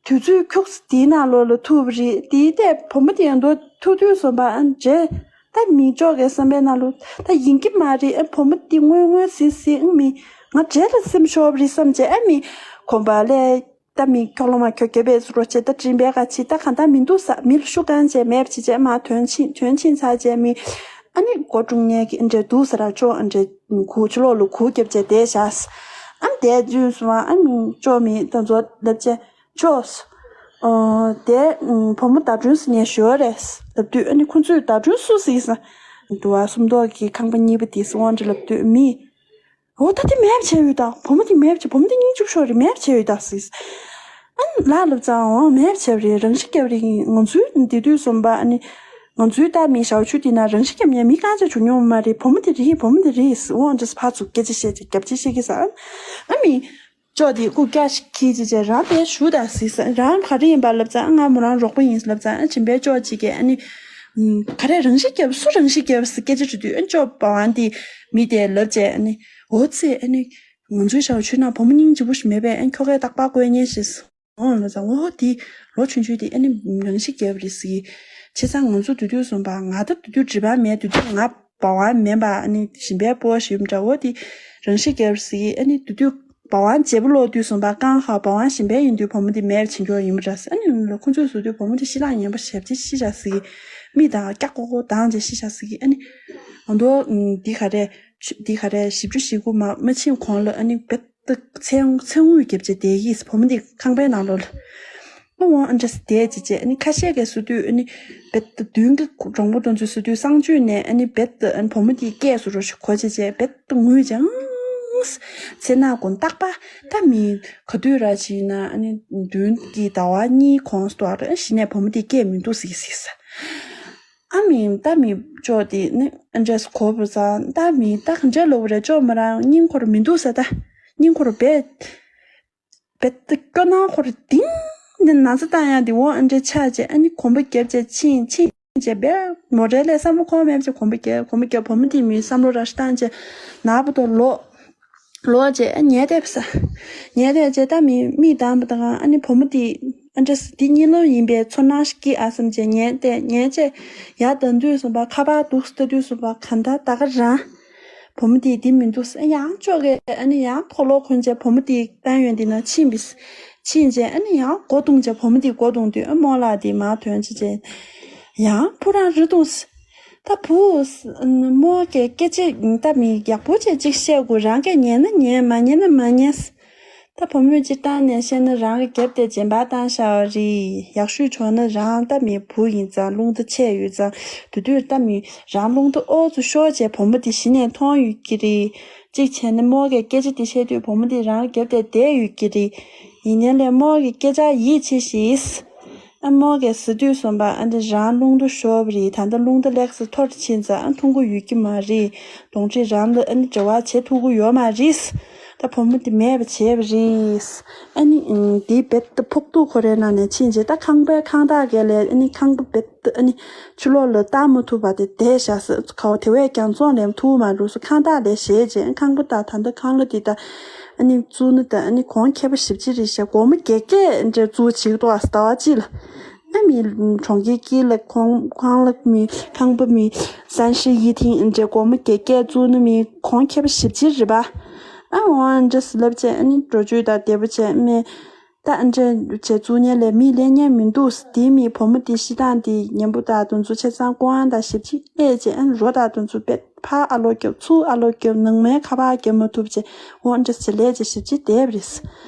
དུས་ཚོད་ཁྱུག་ཙམ་དེའི་ནང་ལོགས་ལ་ཐུག་པ་རེད། དེའི་ཐད་བུ་མོ་དེ་ཡང་འདུག་ཐུག་དུས་སོང་པ་ཨ་འདྲས། ད་མི་ཅོག་གི་བསམ་པའི་ནང་ལོགས་ད་ཡིན་གྱི་མ་རེད། ཨ་བུ་མོ་དེ་དངོས་དངོས་ཟིན་ཟིན་ཨ་མི་ང་འདྲས་ལ་སེམས་ཤོར་བ་རེད་བསམ་བྱས་ཨ་མི་གོམ་པ་ལས་ད་མི་ཁྱོ་ལོ་མ་ཁྱོ་སྐྱེ་བས་རོ་བྱས་ད་དྲིན་པའི་ཁ་ཕྱི་ད་གང་ད་མི་འདུག་ས་མི་ལ་ཤུ་གང་བྱས་མེད་པ་བྱས་བྱས་མ་དོན་ཕྱིན་དོན་ཕྱིན་ཚར་བྱས་མི་ཨ་ནི་སྒོ་ཀྲུང་ཉལ་གི་ཨ་འདྲས་འདུག་ས་ར་ཅོག་ཨ་འདྲས་གུ་ཕྱི་ལོགས་ལ་གུ་རྒྱབ་བྱས་བསྡད་བཞག་ཨ་མི་བསྡད་དུས་སོང་ཨ་མི་ཅོག་མི་ད་ཚོ་ལབ་བྱས། ཅོས། ཨོ། དེ་ཨུམ་བུ་མོ་ཟླ་སྒྲོན་ཟེར་མཁན་ཞོ་རེད་ལབ་དུས་ཨ་ནི་ཁོ་ཚོས་ཟླ་སྒྲོན་སུ་ཟེར་ས། འདུག་བ་སུམ་མདོ་གི་ཁང་པ་གཉིས་པ་དེ་སུ་དབང་འདྲ་ལབ་དུས་མི། འོ་ད་དེ་མེད་བྱས་ཡོད་ད་བུ་མོ་དེ་མེད་བྱས་བུ་མོ་དེ་སྙིང་རྗེ་པོ་ཞོ་རེད་མེད་བྱས་ཡོད་ད་ཟེར། ཨ་ནི་ལ་ལབ་ཙང་འོ་མེད་བྱས་རེད་རང་ཤི་རྒྱབ་རེད་ང་ཚོའི་དེ་དུས་སོང་པ་ཨ་ནི། ང་ཚོའི་ལྟ་མི་ཞའོ་ཆུ་དེ་ན་རང་ཤི་རྒྱབ་མཁན་མི་གང་ཅག་བྱུང་མྱོང་མ་རེད་བུ་མོ་དེ་རེད་བུ་མོ་དེ་རེད་ཟེར་དབང་འདྲ་ཕར་ཚུར་སྐད་ཆ་བཤད་ཅིག་རྒྱབ་ཅིག་བཤད་གི་ས་ཨ་ནི། ཅོག་དེ་སྐུ་སྐྱ་ཞིག་གིས་ཅི་བྱས་རང་དེ་ཞུ་དང་ཟེར་ས་རང་ག་རེ་ཡིན་པ་ལབ་ཙང་ང་མོ་རང་རོགས་པ་ཡིན་ལབ་ཙང་ཨ་ཆེན་པའི་ཅོག་ཅིག་གིས་ཨ་ནི། ག་རེ་རང་ཤི་རྒྱབ་སུ་རང་ཤི་རྒྱབ་ཟེར་སྐད་ཆ་དྲི་དུས་ཨ་ཅོག་པ་ཝང་དེ་མི་དེ་ལབ་བྱས་ཨ་ནི། འོ་ཙི་ཨ་ནི། ང་ཚོའི་ཞའོ་ཆུ་ན་བུ་མོ་སྙིང་རྗེ་པོ་ཞིག་མེད་པས་ཨ་ཁྱོ་གས་རྟག་པར་བཀོད་ཉེན་ཞེས། འོ་ལབ་ཙང་འོ་དེ་ལོ་ཆུང་ཆུང་དེ་ཨ་ནི་རང་ཤི་རྒྱབ་རེད་ཟེར་གི། བྱས་ཙང་ང་ཚོ་དུས་དུས་སོང་པ་ང་ད་དུས་དུས་སྒྲིབ་པ་མེད་དུས་དུས་ང་བ་ཝང་མིན་པ་ཨ་ནི་ཞིམ་པའི་སྤོ་བ་ཞིམ་འདྲ་བོ་དེ་རང་ཤི་རྒྱབ་ཟེར་ཨ་ནི་དུ་དུ་བ་ཝང་བརྗེ་པོ་ལོག་དུས་སོང་པ་རྐང་ཧ་བ་ཝང་ཞིམ་པའི་ཡིན་དུས་བུ་མོ་དེ་མེར་བྱིན་འགྱོ་ཡིན་པ་འདྲ་ཟེར་ཨ་ནི་ཁོ་ཚོས་བཟོ་དུས་བུ་མོ་དེ་ཤི་ལག་ངན་པ་ཞབས་ཅི་ཤི་བྱ་ཟེར་མི་དང་སྐྱག་ཀོ་ཀོ་དང་བྱས་ཤི་བྱ་ཟེར་ཨ་ནི་ང་དོ་འདི་ག་རེ་འདི་ག་རེ་བཞི་བཅུ་ཞེ་དགུ་མ་མ་ཕྱིན་གོང་ལ་ཨ་ནི་བེད། ཚེ་ཚེ་དངུལ་རྒྱབ་བྱས་བསྡད་ཡིས་བུ་མོ་འདི་ཁང་པའི་ནང་ལོགས་ལ། ཨ་འོང་ཨ་འདྲ་བསྡད་བྱས་བྱས་ཨ་ནི་ཁ་ཤས་ཀྱིས་བཟོ་དུས་ཨ་ནི་བེད་མདུན་གྱི་གྲོང་པ་དེ་ཚོས་བཟོ་དུས་གསང་སྤྱོད་ནས་ཨ་ནི་བེད་ཨ་ནི་བུ་མོ་འདི་སྐད་བཟོ་རོགས་ཞིག་གོ་བྱས་བྱས་བེད་ངུས་ཀྱང་། ཚེ་ན་དགོང་རྟག་པ་ད་མི་ག་དུས་ར་ཕྱིན་ན་ཨ་ནི་མདུན་གྱི་ཟླ་བ་གཉིས་གོང་སྟོར་ཨ་གཞི་ནས་བུ་མོ་འདི་སྐད་མི་འདུག་ཟིག་ཟིག་ས། ཨ་མི་ད་མི་ཅོག་དེ་ནི་ཨ་འདྲས་གོ་བུ་ཙང་ད་མི་ད་ག་འདྲས་ལོ་བུ་རེ་ཅོག་མོ་རང་སྙིང་ཁོར་མི་འདུག་ས་ད་སྙིང་ཁོར་བེད་བེད་ད་སྐྱོ་སྣང་ཁོར་དིང་ནི་ན་ཚ་བཏང་ཡང་དེ་འོང་ཨ་འདྲས་ཆགས་བྱས་ཨ་ནི་གོམ་པ་རྒྱབ་བྱས་ཕྱིན་ཕྱིན་བྱས་བེད་མོ་རེ་ལས་བསམ་བློ་ཁོམ་མེད་བྱས་གོམ་པ་རྒྱབ་གོམ་པ་རྒྱབ་བུ་མོ་དེ་མི་བསམ་བློ་ར་ཞིག་བཏང་བྱས་ནག་པོ་དོ་ལོག་ལོག་བྱས་ཨ་ཉལ་བསྡད་པ་ས། ཉལ་བསྡད་བྱས་ད་མི་མིག་གདངས་པ་དང་ཨ་ནི་བུ་མོ་དེ་ཨ་འདྲ་སི་དེ་གཉིད་ལམ་ཡིན་པའི་ཚོར་སྣང་ཞིག་སྐྱེས་ཨ་བསམ་བྱས་ཉལ་བསྡད་ཉལ་བྱས་ཡར་ལྟ་དུས་སོང་པ་ཁ་པར་འདུག་ལྟ་དུས་སོང་པ་ག་འདྲ་ད་ག་རང་། བུ་མོ་དེ་དེ་མི་འདུག་ས་ཡང་ཅོག་གེ་ཨ་ནི་ཡང་ཐོག་ལོག་གོན་བྱས་བུ་མོ་དེ་ཏང་ཡོན་དེ་ན་ཕྱིན་པས། ཕྱིན་བྱས་ཨ་ནི་ཡང་སྒོ་བརྡུངས་བྱས་བུ་མོ་དེ་སྒོ་བརྡུངས་དུས་ཨ་རྨོ་ལགས་དེ་མར་ཐོན་བྱས་བྱས། ཡང་བུ་རང་རི་བརྡུངས་ས། ད་བུ། རྨོ་གིས་སྐད་ཆ་ད་མི་ཡག་པོ་བྱས་ཅིག་བཤད་དགོས་རང་གིས་ཉན་ན་ཉན་མ་ཉན་ན་མ་ཉན་ས། ད་བུ་མོས་སྤྱིར་བཏང་ནས་བཤད་ན་རང་གི་རྒྱབ་དེ་བྱེ་འབར་བཏང་བཞག་པ་རེད། ཡག་ཤོས་བྱུང་ན་རང་ད་མི་བུ་ཡིན་ཙང་རླུང་རྟ་ཆད་ཡོད་ཙང་དེ་དུས་ད་མི་རང་རླུང་རྟ་ཨོ་ཙམ་ཤོར་བྱས་བུ་མོ་དེ་གཞི་ནས་མཐོང་ཡོད་ཀྱི་རེད། གཅིག་བྱས་ན་རྨོ་གིས་སྐད་ཆ་དེ་བཤད་དུས་བུ་མོ་དེ་རང་རྒྱབ་དེ་བསྡད་ཡོད་ཀྱི་རེད། ཡིན་ནའི་ལས་རྨོ་གིས་སྐད་ཆ་ཡིད་ཆེས་ཤིག་ཨ་རྨོ་གིས་ཟེར་དུས་སོང་པ། ཨ་འདི་རང་རླུང་རྟ་ཤོར་བ་རེད། ད་ལྟ་རླུང་རྟ་ལེགས་སུ་འཐོར་ཕྱིན་ཙང་ཨ་མཐོང་གི་ཡོད་ཀྱི་མ་རེད། གདོང་ཁྲིད་རང་ལ་ཨ་ནི་འབྲེལ་བ་བྱེད་ཐུབ་ཀྱི་ཡོད་མ་རེད། ད་བུ་མོ་དེ་མེད་པ་བྱས་པ་རེད། ཨ་ནི་ཨང་དེའི་བེད་དུ་ཕོག་ཐུག་ཁོ་རའི་ནང་ནས་ཕྱིན་རྗེས་ད་ཁང་པའི་ཁང་བདག་གིས་ལས་ཨ་ནི་ཁང་པ་བེད་དུ་ཨ་ནི་ཕྱི་ལོགས་ལ་བཏང་མ་ཐུབ་པ་དེ་བསྡད་བཞག་ཟེར། ཁ་བ་དེ་བས་ཀྱང་བཙོང་ལེན་ཐུབ་མ་འགྲོ་ཟེར། ཁང་བདག་ལས་བཞེས་རྗེས་ཁང་པ་དང་ད་ལྟ་ཁང་གླ་དེ་ད་ཨ་ནི་བཙུགས་ན་ད་ཨ་ནི་གོང་ཁེ་པོ་ཞེ་པོ་ཅིག་རེད་ཤག་སྒོར་མོ་བརྒྱད་བརྒྱད་འདྲ་བཙུགས་བྱེད་ཀྱི་འདུག་ཨ་ཟླ་བ་གཅིག་ལ། ཨ་མི་གྲོང་ཁྱེར་དཀྱིལ་ལ་ཁོང་ཁང་གླ་མི་ཁང་པ་མི་三室一厅་འདྲ་སྒོར་མོ་བརྒྱད་བརྒྱད་བཙུགས་ན་མི་གོང་ཁེ་པོ་ཞེ་པོ་ཅིག་རེད་པ། ཨ་འོ་ཨ་འདྲ་ཟེར་ལབ་བྱས་ཨ་ནི་འགྲོ་བཅུག་དང་བདེ་པོ་བྱས་མི་ད་ཨ་འདྲ་བྱས་བཙུགས་ཉན་ལས་མི་ལེན་ཉན་མི་འདུག་དེའི་མི་བུ་མོ་དེ་ཤི་སྟངས་དེ་ཉན་པོ་དང་དེ་ཚོ་ཆ་ཚང་སྐུ་དབང་དང་ཞེ་པོ་ཅིག་ཨེ་བྱས་ཨ་ནི་རོ་དང་དེ་ཚོ་པེ་ཕར་ཨ་ལོ་རྒྱབ་ཚུར་ཨ་ལོ་རྒྱབ་ནང་མའི་ཁ་པར་རྒྱབ་མ་ཐུབ་བྱས་འོ་འདྲ་བྱས་ལས་བྱས་ཞེ་པོ་ཅིག་བསྡད་པ་རེད།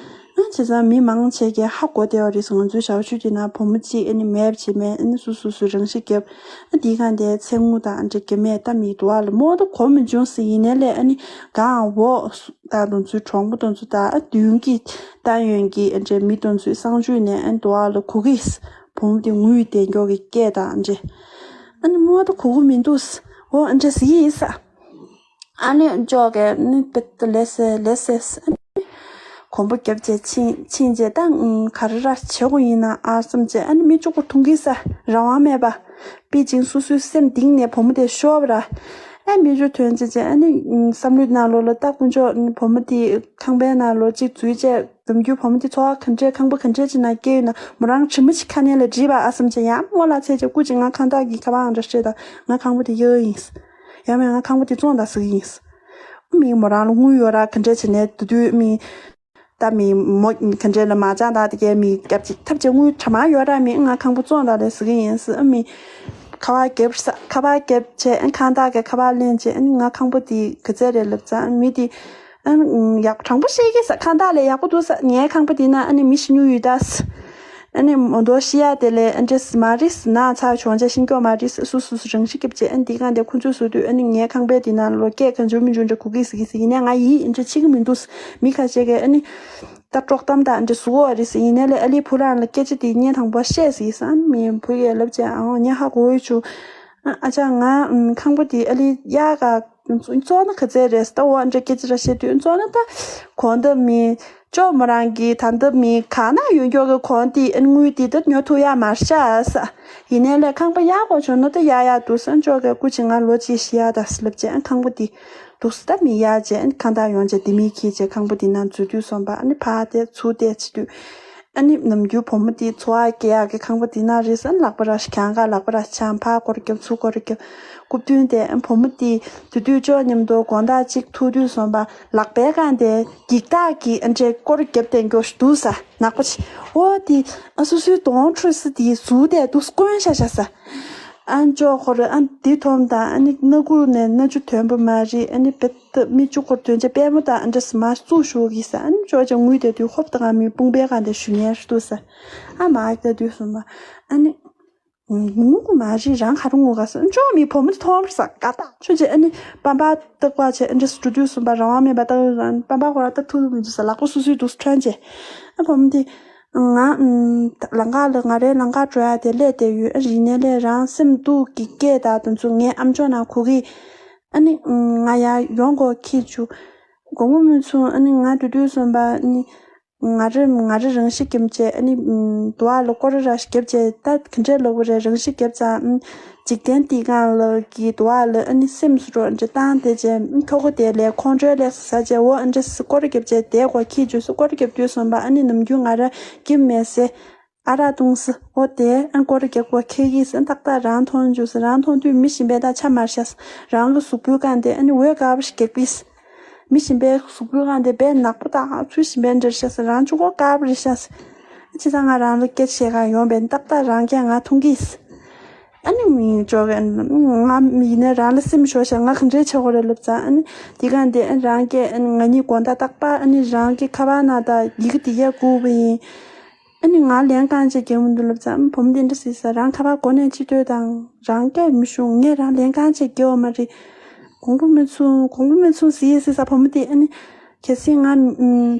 ཨ་བྱས་ཙང་མི་མང་ཆེ་གས་ཧ་གོ་བསྡད་པ་རེད་ཟེར། ང་ཚོའི་ཞའོ་ཆུ་དེ་ན་བུ་མོ་གཅིག་ཨ་ནི་མེད་པ་བྱས་མེད་ཨ་ནི་སུ་སུ་སུ་རང་ཤི་བརྒྱབ། ཨ་དེའི་སྒང་དེ་ཚེ་སྔོན་དང་ཨ་འདྲ་རྒྱབ་མེད་ད་མི་དུ་བ་ལ་རྨོ་ད་གོ་མི་འབྱུང་ཟེར། ཡིན་ནའི་ལས་ཨ་ནི་གང་འོག་སུ་ད་དུང་ཚུལ་གྲོང་པ་དུང་ཚུལ་ད་ཨ་མདུན་གྱི་ད་ཡོན་གྱི་ཨ་འདྲ་མི་དུང་ཚུལ་གསང་སྤྱོད་ནས་ཨ་དུ་བ་ལ་གུ་གིས་བུ་མོ་དེ་ངུས་བསྡད་མགྱོགས་ཀྱི་སྐད་དང་ཨ་འདྲ། ཨ་ནི་རྨོ་ད་གུ་གུ་མི་འདུག་ཟེར། འོ་ཨ་འདྲ་ཟེར་ཡིན་ཟེར། ཨ་ནི་ཅོག་གིས་ནི་པེ་ཏི་ལེ་སེ་ལེ་སེ་ཨ་ནི་གོམ་པ་རྒྱབ་བྱས་ཕྱིན་ཕྱིན་རྗེས་ད་ག་རེ་ར་བྱེད་དགོས་ཡིན་ན་ཨ་བསམ་བྱས་ཨ་ནི་མི་གཅིག་པོ་མཐོང་གི་ས་རང་དབང་མེད་པ། པེ་ཅིང་སོ་སོའི་སེམས་གཏིང་ནས་བུ་མོ་དེ་ཤོར་བ་ར། ཨ་མི་ཅོ་ཐོན་བྱས་བྱས་ཨ་ནི་བསམ་བློའི་ནང་ལོགས་ལ་ད་དཀོན་མཆོག་བུ་མོ་དེ་ཁང་པའི་ནང་ལོགས་གཅིག་འཛུལ་བྱས་ནམ་རྒྱུན་བུ་མོ་དེ་འཚོ་བ་ག་འདྲས་ཁང་པ་ག་འདྲས་ཅིག་ནང་སྐྱེལ་ཡོད་ན་མོ་རང་དྲི་མ་ཅིག་ཁ་ནས་ལ་བྲིས་པ་ཨ་བསམ་བྱས་ཡང་སྔོན་ལ་ཚེ་ཅིག་སྐུ་ཅིག་ང་ཁང་བདག་གི་ཁ་པར་ཨང་འདྲ་སྤྲད་དང་ང་ཁང་པ་དེ་གཡར་ཡིན། ཡང་མིན་ང་ཁང་པ་དེ་བཙོང་དང་ཟེར་གི་ཡིན། མི་མོ་རང་ལ་དངུལ་ཡོད་ར་ག་འདྲས་བྱས་ནས་དུ་དུས་མི། ད་མི་མོ་ག་འདྲས་ལ་མ་ཅང་ད་དེ་གའི་མི་སྐྱབས་ཅིག་ཐབས་ཅིག་དངུལ་གྲ་མ་ཡོད་ར་མི་ང་ཁང་པ་བཙོང་དང་ལས་ཟེར་གི་ཡིན་ཟེར་མི། ཁ་པར་རྒྱབ་ས་ཁ་པར་རྒྱབ་བྱས་ཁང་བདག་གི་ཁ་པར་ལེན་བྱས་ང་ཁང་པ་དེ་ག་ཚད་རེད་ལབ་ཙང་མི་དེ། ཡག་དྲང་པོ་བཤད་གི་ཟེར། ཁང་བདག་ལས་ཡག་པོ་འདུག་ཟེར། ངའི་ཁང་པ་དེ་ན་ཨ་ནི་མི་ཤི་ཉུ་ཡོད་ད་ཟེར། ཨ་ནི་མོ་མདོ་ཤི་ཡ་དེ་ལས་ཨ་འདྲས་མ་རེད་ཟེར། ན་ཚ་བྱུང་བྱས་ཤི་མགྱོགས་མ་རེད་ཟེར། སུ་སུ་སུ་རང་ཤི་སྐྱབས་བྱས་ཨ་ནི་འདི་གང་དེ་ཁོ་ཚོས་བཟོ་དུས་ཨ་ནི་ངའི་ཁང་པའི་དེ་ན་ལོ་སྐད་གང་བྱུང་མི་བྱུང་འདྲ་གོ་གི་ཟེར་གི་ཟེར། ཡིན་ནའི་ང་ཡིད་འདྲ་ཆེ་གི་མི་འདུག་ཟེར། མི་ཁ་ཤས་ཀྱིས་ཨ་ནི་ད་དཀྲོག་གཏམ་དང་འདྲ་བཟོ་གི་རེད་ཟེར། ཡིན་ནའི་ལས་ཨ་ལི་བུ་རང་ལ་སྐད་ཆ་དེ་བརྙན་དང་པོ་བཤད་ཟེར་གི་ཟེར། ཨ་ནི་མི་བུ་ཡས་ལབ་བྱས་ཨ་ངས་ཧ་གོ་ཡོད་བྱུང་། ཨ་ཅག་ང་ཁང་པ་དེ་ཨ་ལི་གཡར་ག་བཙོང་ན་ག་ཚད་རེད་ཟེར། ད་འོ་འདྲ་སྐད་ཆ་ར་བཤད་དུས་བཙོང་ན་ད་གོང་ད་མི་ཅོག་མོ་རང་གི་ད་ལྟ་མི་ག་ན་ཡོད་མགྱོགས་ཀྱི་གོང་དེ་ཨ་དངུལ་དེ་ད་ཉོ་ཐུབ་ཡ་མ་རེད་ཤག་ཟེར། ཡིན་ནའི་ལས་ཁང་པ་གཡར་དགོས་བྱུང་ན་ད་གཡར་ཡ་འདུག་ཟེར། ཅོག་གི་སྐུ་མཁྱེན་ང་ལོ་གཅིག་ཤི་ཡ་ད་ཟེར་ལབ་བྱས་ཨ་ཁང་པ་དེ་འདུག་ཟེར། ད་མི་གཡར་བྱས་ཨ་ཁང་བདག་ཡོང་བྱས་དེ་མི་ཁྱེར་བྱས་ཁང་པ་དེ་ནང་འཛུལ་དུས་སོང་པ་ཨ་ནི་ཕར་བལྟས་ཚུར་བལྟས་བྱེད་དུས། ཨ་ནི་ནམ་རྒྱུན་བུ་མོ་དེ་འཚོ་བ་སྐྱེལ་ཡག་གི་ཁང་པ་དེ་ན་རེས་ཨ་ནི་ལག་པ་ར་གྱང་ག་ལག་པ་ར་འཆང་ཕར་སྐོར་རྒྱབ་ཚུར་སྐོར་རྒྱབ། རྐུབ་སྟོན་དེ་ཨ་བུ་མོ་དེ་དེ་དུས་ཅོག་མཉམ་དུ་དགོང་དག་གཅིག་ཐུག་དུས་སོང་པ་ལག་པའི་སྒང་དེ་འགྱིག་ཐག་གི་ཨ་འདྲས་སྐོར་རྒྱབ་དེ་མགྱོགས་ཤིག་འདུག་ཟེར། ནག་པོ་ཆེ། འོ་དེ་ཨ་སོ་སོའི་གདོང་འཁྲུད་ས་དེ་ཟུག་དེ་འདུག་སྐོན་ཤ་ཤ་ཟེར། ཨ་ཅོག་ཁོ་ར་ཨ་འདི་མཐོང་དང་ཨ་ནི་སྣ་ཁུག་ནས་སྣ་ཆུ་ཐོན་པ་མ་རེད། ཨ་ནི་བེད་ད་མི་གཅིག་པོར་དོན་ཆ་པད་མོ་དང་ཨ་འདྲས་མ་བཙུགས་ཞོག་གི་ཟེར། ཨ་ནི་ཅོ་ཅོ་ངུས་བསྡད་དུས་ཧོབ་ཏེ་ང་མི་དཔུང་པའི་སྒང་དེ་ཞུ་ཉན་ཞུ་འདུག་ཟེར། ཨ་མ་ཨ་ད་དུས་སོང་པ་ཨ་ནི་ངུ་གི་མ་རེད། རང་ག་རེ་ངུ་ག་ཟེར། ཅོ་མི་བུ་མོ་དེ་མཐོང་བར་ཟེར་ཀ་ད་ཆོས་ཅེ་ཨ་ནི་པམ་པ་ཏག་པ་བྱས་ཨ་འདྲས་འགྲོ་དུས་སོང་པ་རང་དབང་མེད་པ་ཏག་པམ་པ་ཁོ་ར་ཏག་ཐུག་མི་འདུག་ཟེར། ལག་པ་སོ་སོའི་འདུག་ཁྲོན་ཅེ་ཨ་བུ་མོ་དེ། ང་ཨམ། ལམ་ཁ་ལ་ང་རའི་ལམ་ཁ་འགྲོ་ཡ་དེ་སླེབས་བསྡད་ཡོད། ཨ་རིག་གནས་ལས་རང་སེམས་སྡུག་གི་སྐད་དང་དེ་ཚོ་ངའི་ཨམ་ཅོག་ནང་གོ་གི། ཨ་ནི་ང་ཡར་ཡོང་གོ་ཁྱེད་ཚོ། དགོང་མོ་མུ་མཚུངས་ཨ་ནི་ང་འགྲོ་དུས་སོང་པ་ཨ་ནི་ང་རེ་ང་རེ་རང་ཤི་རྒྱབ་བྱས་ཨ་ནི་དུ་བ་ལ་སྐོར་ར་ར་ཞིག་རྒྱབ་བྱས་ད་ག་འདྲས་ལོག་པ་རེད། རང་ཤི་རྒྱབ་ཙང་ཨ་འཇིག་རྟེན་འདི་སྒང་ལ་གི་དུ་བ་ལ་ཨ་ནི་སེམས་སུ་འགྲོ་འདྲ་བཏང་དེ་བྱས་ཨ་ཁྱོ་ག་དེ་ལས་ཁོང་ཁྲོའི་ལས་ཟ་བྱས་འོ་ཨ་འདྲས་སྐོར་ར་རྒྱབ་བྱས་དེ་གོ་ཁྱེད་ཚོས་སྐོར་ར་རྒྱབ་དུས་སོང་པ་ཨ་ནི་ནམ་རྒྱུན་ང་ར་སྐྱིད་མེད་སེ། ཨ་རག་བཏུང་སི། འོ་དེ་ཨ་སྐོར་རྒྱག་པ་ཁེ་གིས་ཨ་ཏག་ཏག་རང་མཐོང་འཇུག་སི་རང་མཐོང་དུས་མི་གཞན་པའི་ད་ཆ་མར་ཤ་སི་རང་གི་གཟུགས་པོའི་སྒང་དེ་ཨ་ནི་འོད་དཀར་པོ་ཞིག་རྒྱག་པིས། མི་གཞན་པའི་གཟུགས་པོའི་སྒང་དེ་བས་ནག་པོ་དང་ཚུལ་གཞན་པའི་འདྲ་ཤ་སི་རང་ཆུ་ཁོག་དཀར་པོ་རེད་ཤ་སི། ཨ་ཅི་ད་ང་རང་ལ་སྐད་ཆ་བཤད་ག་ཡོང་པས་ཏག་ཏག་རང་རྐྱང་ང་མཐོང་གིས། ཨ་ནི་མི་ཅོག་གི་ང་ཡིན་ན་རང་ལ་སེམས་ཤོར་ཤག་ང་ག་འདྲས་བྱེད་དགོས་རེད་ལབ་ཙང་། ཨ་ནི་དེ་ག་འདི་ཨ་རང་གིས་ཨ་ནི་ང་གཉིས་དགོང་དག་རྟག་པར་ཨ་ནི་རང་གི་ཁ་པར་ནང་ད་ཡི་གེ་དེ་གས་བསྐུར་བ་ཡིན། ཨ་ནི་ང་ལན་གང་བྱས་རྒྱག་མི་འདུག་ལབ་ཙང་། ཨ་བུ་མོ་དེ་འདྲ་ཟེར་ས། རང་ཁ་པར་མགོ་ནས་ཕྱི་ལྟོས་དང་། རང་སྐད་མི་ཤོང་། ངས་རང་ལན་གང་བྱས་རྒྱག་པ་མ་རེད། དགོངས་པ་མ་ཚོམས། དགོངས་པ་མ་ཚོམས་ཟེར་ཟེར་ས་བུ་མོ་དེ། ཨ་ནི་གལ་སྲིད་ང་ཨུམ་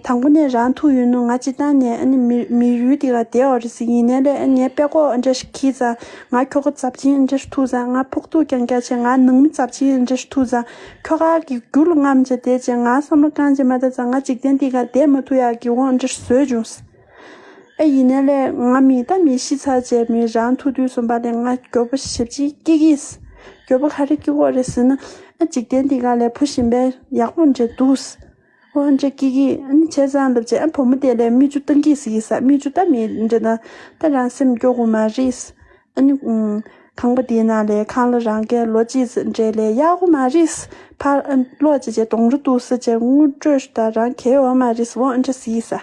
དང་པོ་ནས་རང་ཐུག་ཡོད་ན་ང་སྤྱིར་བཏང་ནས་ཨ་ནི་མི་མི་ཡུལ་དེ་ག་བསྡད་ཡོད་རེད་ཟེར། ཡིན་ནའི་ལས་ཨ་ངའི་དཔྲལ་ཀོ་ཨ་འདྲ་ཞིག་འཁྱེར་ཙང་། ང་ཁྱོ་ག་ཚབས་ཆེན་ཨ་འདྲ་ཞིག་ཐུག་ཙང་། ང་ཕོག་ཐུག་རྐྱང་རྐྱང་བྱས། ང་ནང་མི་ཚབས་ཆེན་ཨ་འདྲ་ཞིག་ཐུག་ཙང་། ཁྱོ་ག་གི་རྒྱུ་ལ་རྔམ་བྱས་བསྡད་བྱས། ང་བསམ་བློ་གང་བྱས་མ་བཏང་ཙང་། ང་འཇིག་རྟེན་འདི་ག་བསྡད་མ་ཐུབ་ཡག་གི་འོ་ཨ་འདྲ་ཞིག་བཟོས་བྱུང་། ཨེ་ཡིན་ནའི་ལས་ང་མི་ད་མི་ཤི་ཚར་བྱས། མི་རང་ཐུག་དུས་ཙམ་པ་ལས་ང་མགྱོགས་པོ་ཞེ་པོ་ཅིག་སྐྱེ་གི་ཡིན། མགྱོགས་པོ་ག་རེ་སྐྱེ་གི་ཡོད་རེད་ཟེར་ན། ཨ་འཇིག་རྟེན་འདི་ག་ལས་བུ་གཞན་པའི་ཡག་པོ་འདྲ་འདུག་འོ་འདྲ་སྐྱེ་གི་ཡིན། ཨ་ནི་བྱས་ཙང་ལབ་བྱས། ཨ་བུ་མོ་དེ་ལས་མིག་ཆུ་བཏང་གི་ཡིན་ཟེར་གི་ས། མིག་ཆུ་ད་མི་འདྲ་ན་ད་རང་སེམས་སྐྱོ་དགོས་མ་རེད། ཨ་ནི་ཨུམ་ཁང་པ་དེའི་ནང་ལས་ཁང་གླ་རང་གིས་ལོ་གཅིག་ཙམ་འདྲ་ལས་ཡག་པོ་མ་རེད། ཕར་ཨ་ལོག་བྱས་བྱས་གདོང་རུ་འདུག་ཟེར་བྱས། དངུལ་སྤྲོད་ད་རང་གས་ཡོད་མ་རེད། འོ་ཨ་འདྲ་ཟེར་གི་ས།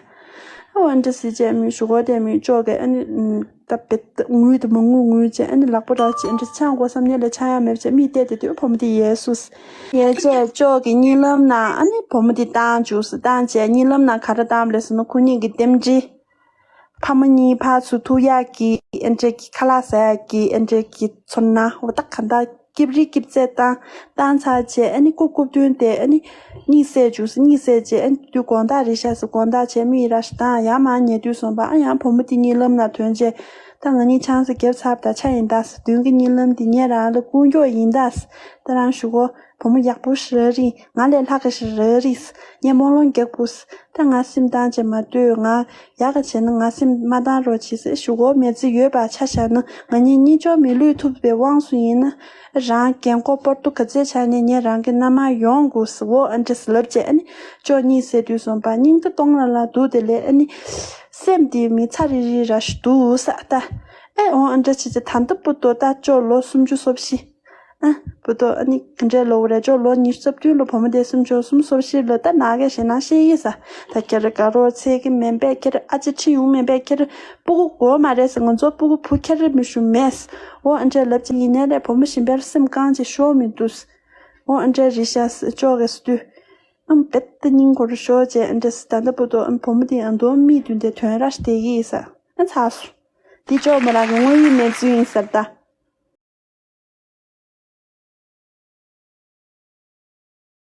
ཨ་འོ་འདྲ་ཟེར་བྱས། མི་ཞུ་གོ་དེ་མི་ཅོག་གིས་ཨ་ནི་ཨུམ་ད་བེད་དངུལ་དེ་མ་དངུལ་དངུལ་བྱས། ཨ་ནི་ལག་པ་རག་བྱས་ཨ་འདྲ་འཆང་དགོས་བསམ་ནས་ལས་འཆང་ཡག་མེད་བྱས། མིག་བལྟས་བསྡད་དུས་བུ་མོ་དེ་ཡལ་སོང་། ཡལ་བྱས་ཅོག་གི་གཉིད་ལམ་ནང་ཨ་ནི་བུ་མོ་དེ་བཏང་བཅུག་ཟེར། བཏང་བྱས་གཉིད་ལམ་ནང་ག་རེ་བཏང་བ་རེད་ཟེར་ན། ཁོ་གཉིས་ཀྱི་རྟེན་འབྲེལ། ཕ་མ་གཉིས་ཕར་ཚུར་ཐུག་ཡག་གི་ཨེ་འདྲས་ཀྱི་ཁ་ལག་ཟ་ཡག་གི་ཨེ་འདྲས་ཀྱི་ཚོར་སྣང་འོ་ད་ག་འདྲ་སྐྱིད་རི་སྐྱིད་ཚད་བཏང་བཏང་ཚར་བྱས། ཨ་ནི་རྐུབ་རྐུབ་སྟོན་ཏེ་ཨ་ནི་གཉིད་སད་བཅུག་ཟེར། གཉིད་སད་བྱས་ཨ་ནི་དུས་དགོང་དག་རེད་ཤག་ཟེར། དགོང་དག་བྱས་མིག་ར་ཞིག་བཏང་ཡར་མར་ཉལ་དུས་ཙམ་པ། ཨ་ཡང་བུ་མོ་དེ་གཉིད་ལམ་ནང་ཐོན་བྱས། ད་ང་གཉིས་ཆང་ས་བརྒྱབ་ཚར་བ་དང་ཆ་ཡིན་ད་ཟེར། མདུན་གྱི་གཉིད་ལམ་དེ་ངས་རང་ལ་བསྐུར་རྒྱུ་ཡིན་ད་ཟེར། ད་རང་ཞུ་གོ། བུ་མོ་ཡག་པོ་ཞེ་དྲག་རེད། ང་ལས་ལྷག་གི་ཞེ་དྲག་རེད། ངས་རྨོངས་ལོང་རྒྱག་དགོས། ད་ང་སེམས་བཏང་བྱས་མ་སྡོད། ང་ཡག་ག་བྱས་ན་ང་སེམས་མ་བཏང་རོགས་བྱེད་ཟེར་ཞུ་གོ། མི་ཚེ་ཡོད་པ་ཆ་བཞག་ན་ང་གཉིས་གཉིད་ཅོག་མི་ལུས་ཐུབ་པའི་དབང་སུ་ཡིན་ན། རང་རྒན་གོག་པོར་ཏོ་ག་ཚད་ཆགས་ནས་ངས་རང་གི་མནའ་མར་ཡོང་དགོས་ཟེར། འོ་ཨ་འདྲས་ལབ་བྱས་ཨ་ནི་ཅོག་གཉིད་སད་དུས་ཙམ་པ་སྙིང་རྗེ་སྟོང་ལ་ལ་འདུག་དེ་ལས་ཨ་ནི་སེམས་དེ་མི་ཚ་རི་རི་ར་ཞིག་འདུག་ས་ད། ཨེ་འོ་ཨ་འདྲས་བྱས་བྱས་ད་ལྟ་བུ་དོ་ད་ཅོག་ལོ་སུམ་ཅུ་སོ་བཞི། ཨ། བུ་དོ་ཨ་ནི་ག་འདྲའི་ལོ་རེད། ཅོག་ལོ་ཉི་ཤུ་རྩ་བདུན་ལོ་བུ་མོ་དེ་སུམ་ཅུ་སོ་གསུམ་སོ་བཞི་ལོ། ད་ནང་གི་ཞེ་ན་ཤེས་ཡིན་ས། ད་ཁྱེད་རང་དགའ་རོགས་ཚད་ཀྱི་མིན་པས། ཁྱེད་རང་ཨ་ཅེ་ཁྲིད་ཡོང་མིན་པས། ཁྱེད་རང་སྤུ་གུ་དགོས་མ་རེད་ཟེར། ང་ཚོ་སྤུ་གུ་བུ་ཁྱེད་རང་མི་ཞུ་མེད། འོ་ཨ་འདྲའི་ལབ་ཅིག་ཡིན་ནའི་རེད། བུ་མོ་གཞན་པའི་སེམས་གང་ཅིག་ཤོར་མི་འདུག་འོ་ཨ་འདྲའི་རེད་ཤག་ཟེར། ཅོག་གིས་ཟེར་དུས། ཨམ་བེད་ད་སྙིང་ཁོ་རུ་ཤོར་བྱས་ཨ་འདྲས་ཟེར། ད་ལྟ་བུ་དོ་ཨམ་བུ་མོ་དེ་ཨ་མདོ་མིག་མདུན་དེ་དོན་ར་ཞིག་བསྡད་ཀྱི་ཡིན་ས། ཨ་ཚ་སོང་། འདི་ཅོག་མོ་རང་གི་དངོས་ཡོད་གནས་ཚུལ་ཡིན་ཟེར་ད།